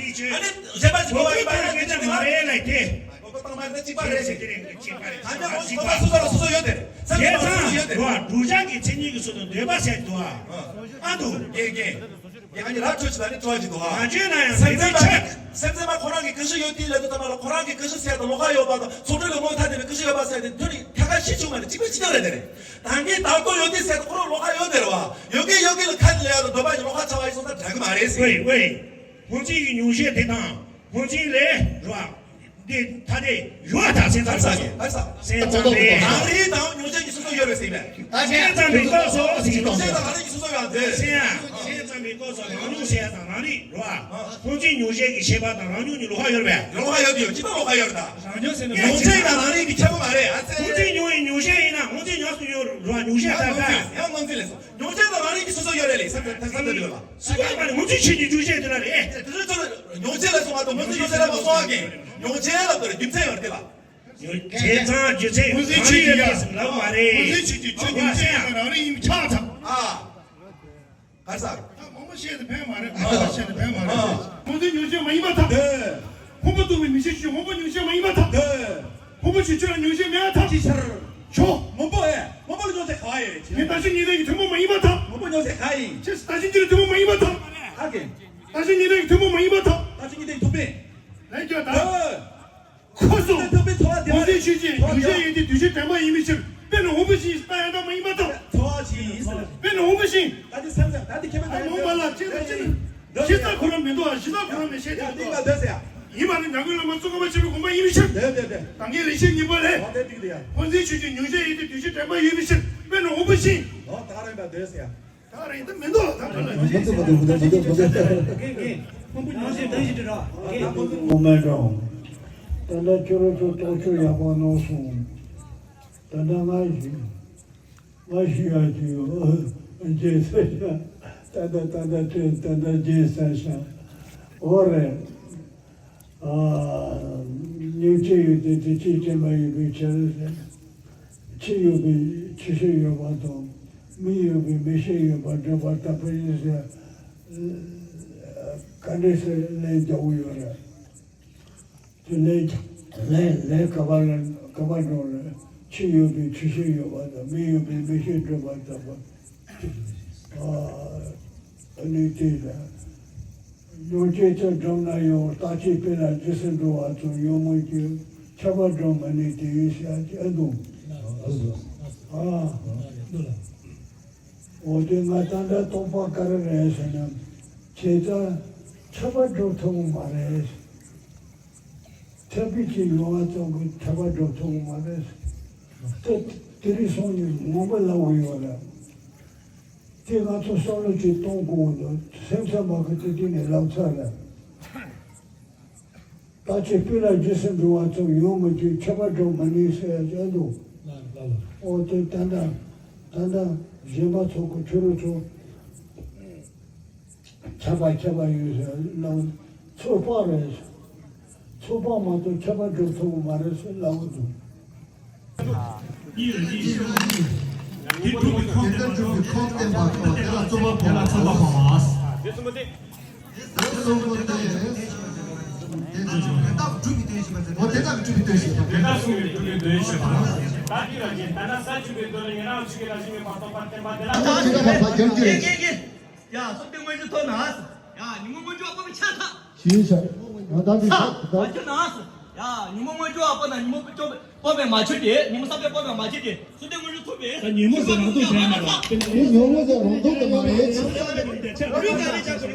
ཨ་ནི་གཞན་པ་ཞིག་གོ་བ་ཡིན་པ་ཡིན་ན་ཅི་ཆེ་མ་རེད་ལ་དེ། ངོ་བོ་དང་མ་ཡིན་ན་གཅིག་པ་རེད་ཟེར་གི་རེད། གཅིག་པ་རེད། ད་ནི་ཁོ་ཁོ་པ་སོ་སོ་ལ་སོ་སོ་ཡོད་དེ། སེམས་ཅན་མ་སོ་སོ་ཡོད་དེ། རེད་བ། བསྒྲུབ་བྱ་གི་མཚན་ཉིད་ཀྱི་ཚུལ་དུ་འདོད་པ་ཟེར་འདུག་ཨ། ཨ་འདུག་རྒན་རྒན། ཡ་ཨ་ནི་རབ་ཆོས་ཅིག་ལ་ནི་འཕྲོ་ཅིག་འདུག་ཨ། མ་བརྗོད་ན་ཡང་སེམས་ཅན་མ་སེམས་ཅན་མ་ཁོ་རང་གི་ཀུན་གཞི་ཡོད་དེ་ལབ་དུས་ཙམ་པ་ལ་ཁོ་རང་གི་ཀུན་གཞི་ཟེར་དང་ལོགས་ཀ་ཡོད་པ་དང་ཚོགས་སྒྲིག་ལ་ངོ་ཐ་དད་པའི་ཀུན་གཞི་ཡོད་པ་ཟེར་དེ་མཐུན་ནི་ཐད་ཀ་ཤི་བྱུང་བ་ནི་གཅིག་པའི་གཅིག་རྐྱང་རེད་དེ་རེད། ད་ངས་ད་ལྟོ་ཡོད་དེ་ཟེར་དང་ཁོ་རང་ལོགས་ཀ་ཡོད་དེ་རེད་བ། ཡོད་གི་ཡོད་གི་ལ་ཁ་ལ་ཡ་དང་འདོད་པ་ཡི་ལོགས་ཀ་ཆ་བ་ཡི་སོང་ཙང་འདྲ་གི་མ་རེད་ཟེར། ཝེ་ཝེ། ཕོ་མཚན་གྱི་མྱོང་བྱེད་དེ་དང་ཕོ་མཚན་ལས་རེད་བ། འདི་ཐ་དད་ཡོད་ད་སེམས་ཙམ་ཟེར། ཧ་ས། སེམས་ཙམ་པས། རང་རིག་དང་མྱོང་བྱེད་གཉིས་སོ་སོ་ཡོད་རེད་ཟེར་ཡིན་པས། ད་སེམས་ཙམ་པའི་སྐབས་སུ་ཟེར་གྱི་མྱོང་བྱེད་དང་རང་རིག་གཉིས་སོ་སོ་ཡོད་ཟེར། སེམས་ཡ། སེམས་ཙམ་པའི། སྐབས་སུ་རང་ཉུང་བཤད་ཡ་དང་རང་རིག་རོ། ཨ། ཁོང་ཚོའི་ཉུང་བཤད་ཀྱི་བཤད་པ་དང་རང་ཉུང་གཉིས་ལོགས་ཀ་ཡོད་རེད་པས། ལོགས་ཀ་ཡོད་དུ་ཡོད། ཅི་ལྟར་ལོགས་ཀ་ཡོད་རེད་ད། རང་ཉུང་ཟེར་ན་ཉུང་བཤད་དང་རང་རིག་གི་ཁྱད་པར་མ་རེད། ཨ་ཙི། ཁོང་ཚོའི་ཉུང་ཉུང་བཤད་ཡིན་ན་ཁོང་ཚོའི་ཉུང་སུ་ཡོད་རོ། ཉུང་བཤད་ཡང་ལྔ་ཚིག་ལས་སོ། ཉུང་བཤད་དང་རང་རིག་གི་སོ་སོ་ཡོད་རེད་ལས་ས་ས་ས་ས་ལ། སུ་ཡང་མ་རེད། ཁོང་ཚོའི་ཆོས་ཀྱི་ཉུང་བཤད་དེ་ལ་རེད། དེ་ཚོ་ཉུང་བཤད་ལ་སོང་བ་དང་ཁོང་ཚོའི་ཉུང་བཤད་ལ་མ་སོང་བ་གི། ཉུང་བཤད་ལ་དེ་རྒྱུ་མཚན་ཡོད་རེད་དེ་ལ། ཉུང་བྱས་ཙང་རྒྱུ་མཚན་ཁོང་ཚོའི་ཆོས་ཀྱི་ཡོད་རེད་ཟེར་ལབ་མ་རེད། ཁོང་ཚོའི་ཆོས་ཀྱི་ཆོས་ཉུང་བཤད་ཡང་རང་རིག་ཡིན་པ་ཆགས་ཚར། ཨ། ག་རེ་ཟེར། ད་མང་པོ་བཤད་དེ་ཕན་མ་རེད། ཨ། ག་རེ་བཤད་དེ་ཕན་མ་རེད། ཨ། ཁོང་ཚོའི་ཉུང་བཤད་མ་ཡིན་པར་ཐལ། ཨེ། ཁོང་པོ་ཏུ་མི་མི་ཤེས་ཤིང་ཁོང་པོ་ཉུང་བཤད་མ་ཡིན་པར་ཐལ། ཨེ། ཁོང་པོ་ཆོས་ཆོས་ལ་ཉུང་བཤད་མེད་པར་ཐལ། ཅི་ཕྱིར། ཆོ། མང་པོ་ཨེ། མང་པོ་ལ་ཉུང་བཤད་ག་ཡོད་རེད། ངས་ད་ཕྱིན་ཉིན་རེ་ཡི་ཐུན་མོང་མ་ཡིན་པར་ཐལ། མང་པོ་ཉུང་བཤད་ག་ཡིན། ཁྱེད་ད་ཕྱིན་ཉིན་རེ་ཐུན་མོང་མ་ཡིན་པར་ཐལ། ཨ་ཀེ། ད་ཕྱིན་ཉིན་རེ་ཐུན་མོང་མ་ཡིན་པར་ཐལ། ད་ཕྱིན་ཉིན་རེ་ཐུབ་པས། ལན་རྒྱག་ད། ཨེ། ཁོ་སོང་། ཁོ་ཚོའི་ཆོས་ཅན་ཉུང་བཤད་ཡོད་དེ་འདུས་བྱས་དྲན་པ་ཡིན་པའི་ཕྱིར། དཔེར་ན་འོན་པོ་བཞིན་ད་ཡང་དག་མ་ཡིན་པར་ཐལ། ཚོར་བ་ཞིག་ཡིན་ཟེར། དཔེར་ན་འོན་པོ་བཞིན། ད་དེ་སེམས་ཙམ་ད་དེ་ཁྱད་པར་ཨ་མོ་མ་ལ་ཅི་ལ་ཅི་ལ། གཞི་རྩ་ཁོ་རང་མི་འདུག་ཨ་གཞི་རྩ་ཁོ་རང་མི་ཤེས་ཏེ་འདུག་ཡིན་པ་འདོད་ཟེར་ཡ། ཡིན་པ་ནི་འཇམ་མགོན་བླ་མ་ཙོང་ཁ་པ་ཆེན་པོའི་དགོངས་པ་ཡིན་པའི་ཕྱིར། འདོད་འདོད་འདོད། ད་ངའི་རེ་ཞིག་ཉིན་པ་ལས། འོ་དེ་འགྲིག་འདུག་ཡ། ཁོ་ཚོའི་ཆོས་ཅན་ཉུང་བཤད་ཡོད་དེ་འདུས་བྱས་དྲན་པ་ཡོད་པའི་ཕྱིར། དཔེར་ན་འོན་པོ་བཞིན། འོ་ད་རེད་པ་འདོད་ཟེར་ཡ། ད་རེད་ད་མི་འདུག་ད་ཁོ་ལ་ཡོད་ཅེས་ཟེར་ཏེ། ཁོང་པོ་ཉུང་ཤས་ལྡན་ཞིག་འདྲི་ར། ཁོང་མེད་འགྲོ། ད་ལྟ་ཁྱོད་རང་ཚོ་རྟོག་དཔྱོད་ཡག་པོ་གནང་སོང་། ད་ལྟ་ང་ཞིག་ང་ཞིག་ཡ་ཅིག་རྗེས་ཟེར་ཤག་ད་ལྟ་ད་ལྟ་དྲན་ད་ལྟ་རྗེས་ཟེར་ཤག་འོ་རེད། ཨ། ཉིན་བྱེད་ཡོད་དེ་དེ་ཕྱིར་བྱེད་མ་ཡོད་པའི་ཕྱིར་ཟེར། ཕྱི་ཡོད་པའི་ཕྱི་ཤེས་ཡོད་པ་དང་མི་ཡོད་པའི་མི་ཤེས་ཡོད་པ་འགྲོ་བ་ལྟ་བུ་ཡིན་ཟེར། ག་འདྲས་སེ་ལན་རྒྱག་གི་ཡོད་རེད། དེ་ལན་ལན་ལན་ག་པར་ག་པར་འགྲོ་རེད། ཕྱི་ཡོད་པའི་ཕྱི་ཤེས་ཡོད་པ་དང་མི་ཡོད་པའི་མི་ཤེས་འགྲོ་བ་ལྟ་བུ། ཨ་ནི་དེ་ལ། ཉོན་ཅན་ཚོ་འགྲོ་ན་ཡང་རྟག་ཆད་དཔེ་ལ་རྗེས་སུ་འགྲོ་བ་ཚོ་ཡོང་མོད་ཀྱི་ཁྱབ་པ་འགྲོ་མ་ནི་དེ་ཡིན་ཤག་ཅེས་ཨ་འདུག་ཨ། འོ་དེ་ང་ད་ལྟ་རྟོགས་པ་ག་རེ་རེད་ཟེར་ན། བྱས་ཙང་ཁྱབ་པ་འགྲོ་ཐུབ་མ་རེད། ཐེག་པའི་ཆེད་ཡོང་བ་ཙམ་གྱིས་ཐེག་པ་སྒྲུབ་ཐུབ་ཀྱི་མ་རེད། ད་དེ་རིང་སང་ཉིན་ངོ་མ་ལབ་ཀྱི་ཡོད་རེད། དེ་ང་ཚོ་བསམ་བློ་ཅིག་གཏོང་དགོས་འདུག་སེམས་ཚ་མ་གི་དེ་དུས་ནས་ལབ་ཚར་རེད། ད་ཅི་སྤུན་ལ་རྗེས་སུ་འགྲོ་བ་ཙམ་ཡོང་མི་དུས་ཁྱད་པར་སྒྲུབ་མི་ནུས་ཟེར་ཡ་འདུག་ཨོ་དེ་ད་ལྟ་ད་ལྟ་གཞན་པ་ཚོ་གི་ཁྱོད་རང་ཚོ། ཁྱབ་པ་ཁྱབ་པ་ཡོད་ཟེར་ལབ། ཚོད་དཔག་རེད། ཚོད་དཔག་མ་གཏོགས་ཁྱབ་པ་སྒྲུབ་ཐུབ་ཀྱི་མ་རེད་ཟེར་ལབ་འདུག་དེ་གྲུབ་པའི་ཁམས་བསྟན་པ་ཐོག་དེ་ལ་རྩོད་པ་བོ་མ། དེ་གསུམ་པོ་དེ། དེ་གསུམ་པོ་དེ། དེ་དག་གྲུབ་པའི་དོན་ཞེས་པ་དེ། འོ་དེ་དག་གྲུབ་པའི་དོན་ཞེས་པ། དེ་དག་གསུམ་པོའི་གྲུབ་པའི་དོན་ཞེས་པ། ད་དེ་ལ་ཉན་ད་ན་ས་བཅུ་པའི་དོན་ལ་ཡན་ལག་བཅུ་གི་རང་བཞིན་མེད་པར་རྟོགས་པར་བསྟན་པ་དེ་ལ། ད་དེ་ལ་བ་རྒྱབ་ཀྱི་རེད། ཡ། གསུམ་ལྡན་མངོན་གྱུར་ཐོབ་ན། ཡ། ཉོན་མོངས་མངོན་གྱུར་བ་སྤོང་བའི་ཕྱིར་ཐལ། ཞེས་བྱ། ཡང་དག་གི་ས། ད་ཁྱོད་ན། ཡ། ཉོན་མོངས་མངོན་གྱུར་བ་སྤངས་ན་ཉོན་མོངས་སྤོང་བས་མ་ཆོད་དེ། ཉོན་མོངས་ས་བོན་སྤངས་པས་མ་ཆོད་དེ། གསུམ་ལྡན་མངོན་གྱུར་ཐོབ་པས། ད་ཉོན་མོངས་ཟེར་རང་སྟོང་དེ་མ་རེད། དེ་ཉོན་མོངས་ཟེར་རང་སྟོང་དེ་མ་རེད།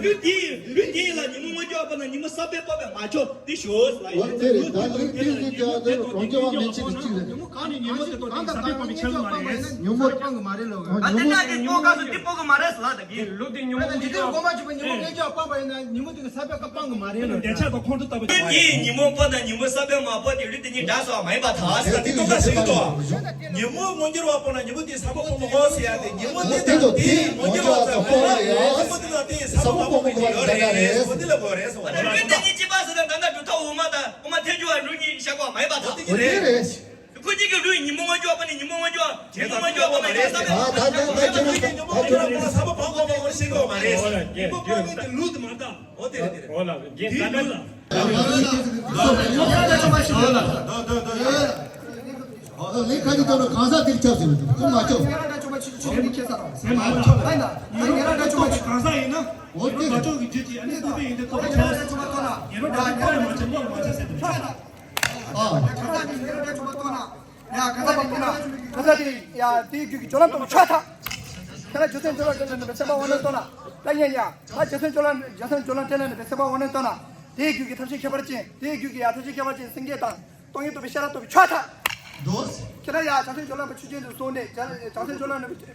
ལུས་དེ་ལུས་དེ་ལ་ཉོན་མོངས་མངོན་གྱུར་བ་སྤངས་ན་ཉོན་མོངས་ས་བོན་སྤངས་པས་མ་ཆོད་དེ་ཞོག་ཟེར་ལ། འོ་དེ་རེད། ད་ལུས་དེ་ལུས་དེ་ལ་ཉོན་མོངས་དེ་རང་སྐྱེ་བ་མེད་ཅེས་དེ་གཅིག་རེད། གང་ནས་ཉོན་མོངས་དེ་གང་དང་གང་ཉོན་མོངས་ཆགས་མ་རེད། ཉོན་མོངས་སྤང་གི་མ་རེད་ལོ། ད་དེ་ལྟ་གི་སྤོང་ག་སུ་དེ་སྤོང་གི་མ་རེད་ཟེར་ལ། ད་གི་ལུགས་དེ་ཉོན་མོངས་ཉོན་མོངས་ཀྱི་སྒོ་མ་ཆོད་པའི་ཉོན་མོངས་ངེས་ཅག་སྤངས་པ་ཡིན་ན་ཉོན་མོངས་དེ་གི་ས་བོན་ཀ་སྤང་གི་མ་རེད་ལོ། འདོད་ཆགས་དང་ཁོང་ཁྲོ་ལྟ་བུ་ཅིག་ཉོན་མོངས་སྤངས་ན་ཉོན་མོངས་ས་བོན་མ་སྤངས་ཏེ་ལུས་དེ་གཉིས་འདྲ་སོང་བ་མ་ཡིན་པར་ཐལ་ཟེར་ལ། དེ་སྟོན་ཀ་ཟེར་གི་འདུག་ཉོན་མོངས་མངོན་གྱུར་བ་སྤངས་ན་ཉོན་མོངས་དེ་ས་བོན་སྤོང་མི་དགོས་ཟེར་ཡ་དེ། ཉོན་མོངས་དེ་དང་དེ་མངོན་གྱུར་བ་ཙམ་སྤོང་བ་ཡིན། ཉོན་མོངས་དེ་དང་དེ་ས་བོན་སྤོང་མི་དགོས་ཡོད་རེད། འོ་དེ་ལ་གོ་རེད་ཟེར་བ་རེད། ལུས་དེ་གཉིས་གཅིག་པ་ཟེར་ན་ད་ལྟ་གྲུབ་མཐའ་འོག་མ་དང་འོག་མ་ཐལ་འགྱུར་བ་ལུགས་གཉིས་བཞག་པ་མ་ཡིན་པར་ཐལ། འོ་དེ་རེད། ཁོ་གཅིག་གི་ལུས་ཉོན་མོངས་མངོན་གྱུར་བ་སྤངས་ནས་ཉོན་མོངས་མངོན་གྱུར་བ། ཉོན་མོངས་མངོན་གྱུར་བ་སྤངས་ནས་ཉོན་མོངས་ས་བོན་སྤངས་པ་མ་ཡིན་པར་ཐལ། ད་ད་ད་ཁྱོད་རང་ད་ཁྱོད་རང་ད་ཁྱོད་རང་ད་ས་བོན་སྤངས་པ་མ་ཡིན་ཤེས་གི་མ་རེད། ཉོན་མོངས་སྤངས་ནས་ལུས་དེ་མ་འདང་། འོ་དེ་རེད་དེ་རེད། འོ་ལ་རྒན་ད་ལྟ་ལ། ལས་ཁ་ཅིག་ཐོག་ལ་གང་ཟག་དེར་ཁྱབ་ཟེར་བ་དེ་མ་ཁྱབ། ཉེ་རང་དགྲ་བཅོམ་པ་ཆོས་ཅན་དེ་ཁྱེད་ས་རང་སེམས་མ་ཁྱབ་ལ་ཡིན་ན། ཉེ་རང་དགྲ་བཅོམ་པ་གང་ཟག་ཡིན་ན། འོ་དེ་དགྲ་བཅོམ་གྱི་རྒྱུད་ཀྱི་ཨ་ནི་ཐུབ་པའི་ཡིན་དེ་ཐོབ་པ་ཆོག་ཉེ་རང་དགྲ་བཅོམ་པ་མ་ཆོག་བློ་ལ་མ་ཆགས་ཟེར་དེ་ཆོག་ཨ། གང་ཟག་དེ་ཉེ་རང་དགྲ་བཅོམ་པ་ཐོབ་ན། ཡ་གང་ཟག་དེ་ཉེ་རང་གང་ཟག་དེ་ཡ་དེའི་རྒྱུད་ཀྱི་སྦྱོར་ལམ་ཐོབ་པ་ཆོག་ཐལ། ཁྱེད་རང་རྗེ་བཙུན་སྦྱོར་ལམ་སྤྲད་ན་ནི་མི་སེམས་པ་དབང་རྣོན་གཏོང་ན། ད་ཡ་ཡ། ད་རྗེ་བཙུན་སྦྱོར་ལམ་རྗེ་བཙུན་སྦྱོར་ལམ་སྤྲད་ན་ནི་མི་སེམས་པ་དབང་རྣོན་གཏོང་ན། དེའི་རྒྱུད་ཀྱི་ཐབས་ཤེས་ཁྱད་པར་ཅན། དེའི་རྒྱུད་ཀྱི་ཡ་ཐབས་ཤེས་ཁྱད་པར་ཅན་སེང་གེ་དང་སྟོང་ཉིད་རྟོགས་པའི་ཤེས་རབ་རྟོགས་པའི་ཆོག་ཐལ། འདོད། ཁྱེད་རང་ཡ་བྱང་སེམས་སྦྱོར་ལམ་པ་ཆོས་ཅན་དུ་སོང་ནས་བྱང་སེམས་སྦྱོར་ལམ་རྣམ་པའི་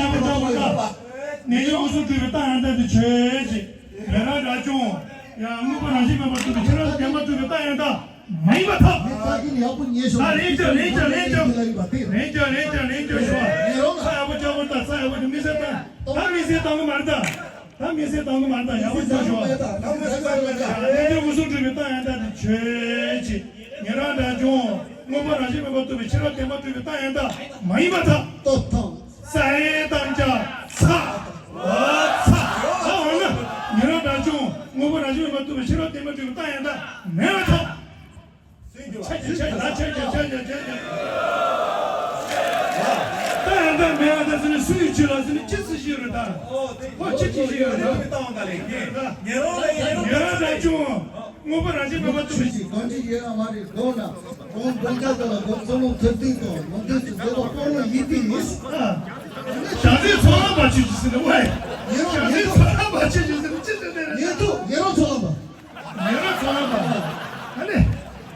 ཡག་པོ་ཆགས་པ་དང་། ནད་གཞི་མངོན་སུམ་གྲུབ་པའི་རྟགས་ཡང་དག་དེ་ཆོས་ཅན། ཉན་རང་དགྲ་བཅོམ། ཡང་དངོས་པོ་རང་བཞིན་མེད་པར་རྟོགས་པའི་ཕྱིར་རྟགས་བདེན་པར་གྲུབ་པའི་རྟགས་ཡང་དག་མ་ཡིན་པར་ཐལ། ད་ལན་རྒྱག་ལན་རྒྱག་ལན་རྒྱག་ལན་རྒྱག་ལན་རྒྱག་ལན་རྒྱག་ཞུ་བ། ས་ཡག་པོ་ཆགས་པ་དང་། ས་ཡག་པོ་དམིགས་བསལ་དང་། ད་དམིགས་བསལ་དང་གི་མ་རེད་ད། ད་དམིགས་བསལ་དང་གི་མ་རེད་ད། ཡག་པོ་ཆགས་ཞུ་བ། ལན་རྒྱག་མངོན་སུམ་གྲུབ་པའི་རྟགས་ཡང་དག་དེ་ཆོས་ཅན། ཉན་རང་དགྲ་བཅོམ། དངོས་པོ་རང་བཞིན་མེད་པར་རྟོགས་པའི་ཕྱིར་རྟགས་བདེན་པར་གྲུབ་པའི་རྟགས་ཡང་དག་མ་ཡིན་པར་ཐལ། སྟོབས་དང་། ས་ཡི་དམ་བཅའ་ཚ། ཚ། ཨ་འོ་ན། ཉན་རང་དགྲ་བཅོམ་དངོས་པོ་རང་བཞིན་མེད་པར་རྟོགས་པའི་ཤེས་རབ་བདེན་པར་གྲུབ་པའི་རྟགས་ཡང་དག་མེད་པར་ཐལ། ཆ་ཆ་ཆ་ཆ་ཆ་ཆ་ཆ་ཆ། རྟགས་ཡང་དག་མེད་པར་ཐལ་ཟེར་ནས་སུ་ཡིས་ཆོས་ལ་ཟེར་ནས་ཅི་ཟེར་གྱི་ཡོད་རེད་ད། ཁོ་ཅི་ཅི་ཞིག་ཡོད་རེད་ད། ཉན་རང་དགྲ་བཅོམ་དངོས་པོ་རང་བཞིན་མེད་པར་རྟོགས་པའི། ཆོས་ཀྱི་གང་ཅི་ཡོད་ན་མ་རེད་དགོངས་ན། གང་དགོངས་བྱ་དག་ལ་གང་ཚོགས་ལོངས་ཐུབ་བསྟན་དང་མ་འདོད་ཀྱི་བཟོད་པ་སྤོང་རོགས་ཡིན་ཏེ་ཡིན། ཨ། བྱང་སེམས་ཚོགས་ལམ་པ་ཆོས་ཀྱི་ཟེར་ནས་ཝའི། ཉན་རང་བྱང་སེམས་ཚོགས་ལམ་པ་ཆོས་ཀྱི་ཟེར་ནས་ཅི་ཟེར་ནས་རེད། ཉན་ཐོས་ཉན་རང་ཚོགས་ལམ་པ། ཉན་རང་ཚོགས་ལམ་པ། ཨ་ནི།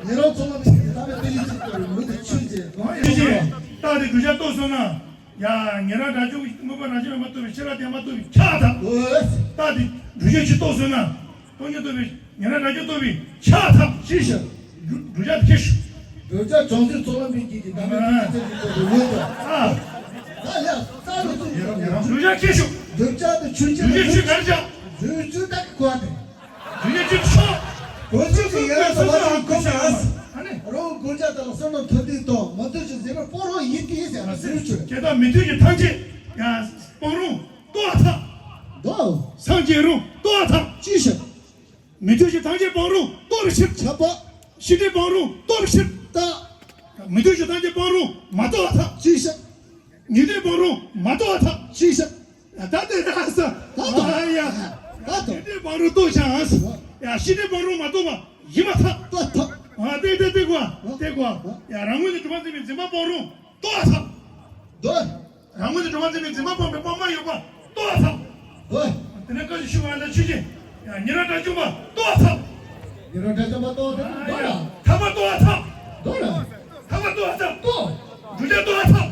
ཉན་རང་ཚོགས་ལམ་པ་ཆོས་ཀྱི་ལྟ་བའི་དཔེ་ཡིད་ཚིམ་པའི་མུ་མཐུད་ཆོས་ཀྱི་གང་ཡིན་ཞེས་རྟགས་དེ་བསྒྲུབ་བྱ་རྟོགས་སོང་ན། ཡ། ཉན་རང་དགྲ་བཅོམ་དངོས་པོ་རང་བཞིན་མེད་པར་རྟོགས་པའི་ཤེས་རབ་བདེན་པར་རྟོགས་པའི་ཕྱག་འཚལ། རྟགས་དེ་བསྒྲུབ་བྱ་ཅིག་རྟོགས་སོང་ན། སྟོང་ཉིད་རྟོགས་པའི་ཉན་རང་དགྲ་བཅོམ་རྟོགས་པའི་ཕྱག་འཚལ། ཅི་ཞིག་བསྒྲུབ་བྱ་དེ་ཁྱེར་ཤོག་བསྒྲུབ་བྱ་བྱང་སེམས་ཚོགས་ལམ་པའི་རྒྱུད་ཀྱི་བདག་མེད་ཀྱི་སེམས་ཀྱི་སྟོབས་ཀྱིས་ཡོད་དོ། ཨ། ད་ཡ་ས་རུ་ཚུགས། བསྒྲུབ་བྱ་ཁྱེར་ཤོག་བསྒྲུབ་བྱ་དེ་ཆོས་ཅན། བསྒྲུབ་བྱ་ཆོས་ག་རེ་བྱ། བསྒྲུབ་བྱ་དེ་གོ་བ་དེ། བསྒྲུབ་བྱ་ཆོས་ཤོག་བསྒྲུབ་བྱ་ཆོས་ཡ་ས་བ་ལ་གོ་ཤ་ཨ། ཨ་ནི། རང་དགོངས་བྱ་དག་ལ་བསོད་ནམས་ཐོབ་ལྡན་དང་མ་ཐོབ་ཅིང་བཟོད་པ་སྤོང་རོགས་ཡིན་ཏེ་ཟེར་ན་ཟེར་ཆོས། ཇི་ལྟར་མི་མཐུན་གྱི་ཐམས་ཅད་ཡང་སྤང་རུང་རྟོགས་པར་ཐལ། དོ། སངས་རྒྱས་རུང་རྟོགས་པར་ཐལ། ཅི་ཞིག་མི་མཐུན་གྱི་ཐམས་ཅད་སྤང་རུང་རྟོགས་པའི་ཕྱིར། ཁྱབ་པ། ཤེས་འདོད་སྤང་རུང་རྟོགས་པའི་ཕྱིར། རྟགས། མི་མཐུན་གྱི་ཐམས་ཅད་སྤང་རུང་མ་རྟོགས་པར་ཐལ། ཅི་ཞིག་ངེས་འབྱུང་སྤང་རུང་མ་རྟོགས་པར་ཐལ། ཅི་ཞིག་ད་དེ་ར་ས། ད་དོ། ཨ་ཡ། ད་དོ། ངེས་འབྱུང་སྤང་རུང་རྟོགས་ཤག་ཨ་ས། ཡ་ཤེས་འདོད་སྤང་རུང་མ་རྟོགས་པ་ཡིན་པར་ཐལ། ད་ཐལ། ཨ་དེ་དེ་དེ་གོ་དེ་གོ་ཡ་རང་ངོས་ནས་གྲུབ་པ་འཛིན་པའི་འཛིན་པ་སྤང་རུང་རྟོགས་པར་ཐལ། དོ། རང་ངོས་ནས་གྲུབ་པ་འཛིན་པའི་འཛིན་པ་སྤངས་པའི་སྤངས་པ་ཡོད་པ་རྟོགས་པར་ཐལ། དོ། དེ་ནས་སྐབས་སུ་ཞུགས་པ་ལ་ཆོས་ཅན། ཡ་ཉན་རང་དགྲ་བཅོམ་པ་རྟོགས་པར་ཐལ། ཉན་རང་དགྲ་བཅོམ་པ་རྟོགས་པར་ཐལ། དོ་ལ། ཐར་པ་རྟོགས་པར་ཐལ། དོ་ལ། ཐར་པ་རྟོགས་པར་ཐལ། དོ། བསྒྲུབ་བྱ་རྟོགས་པར་ཐལ།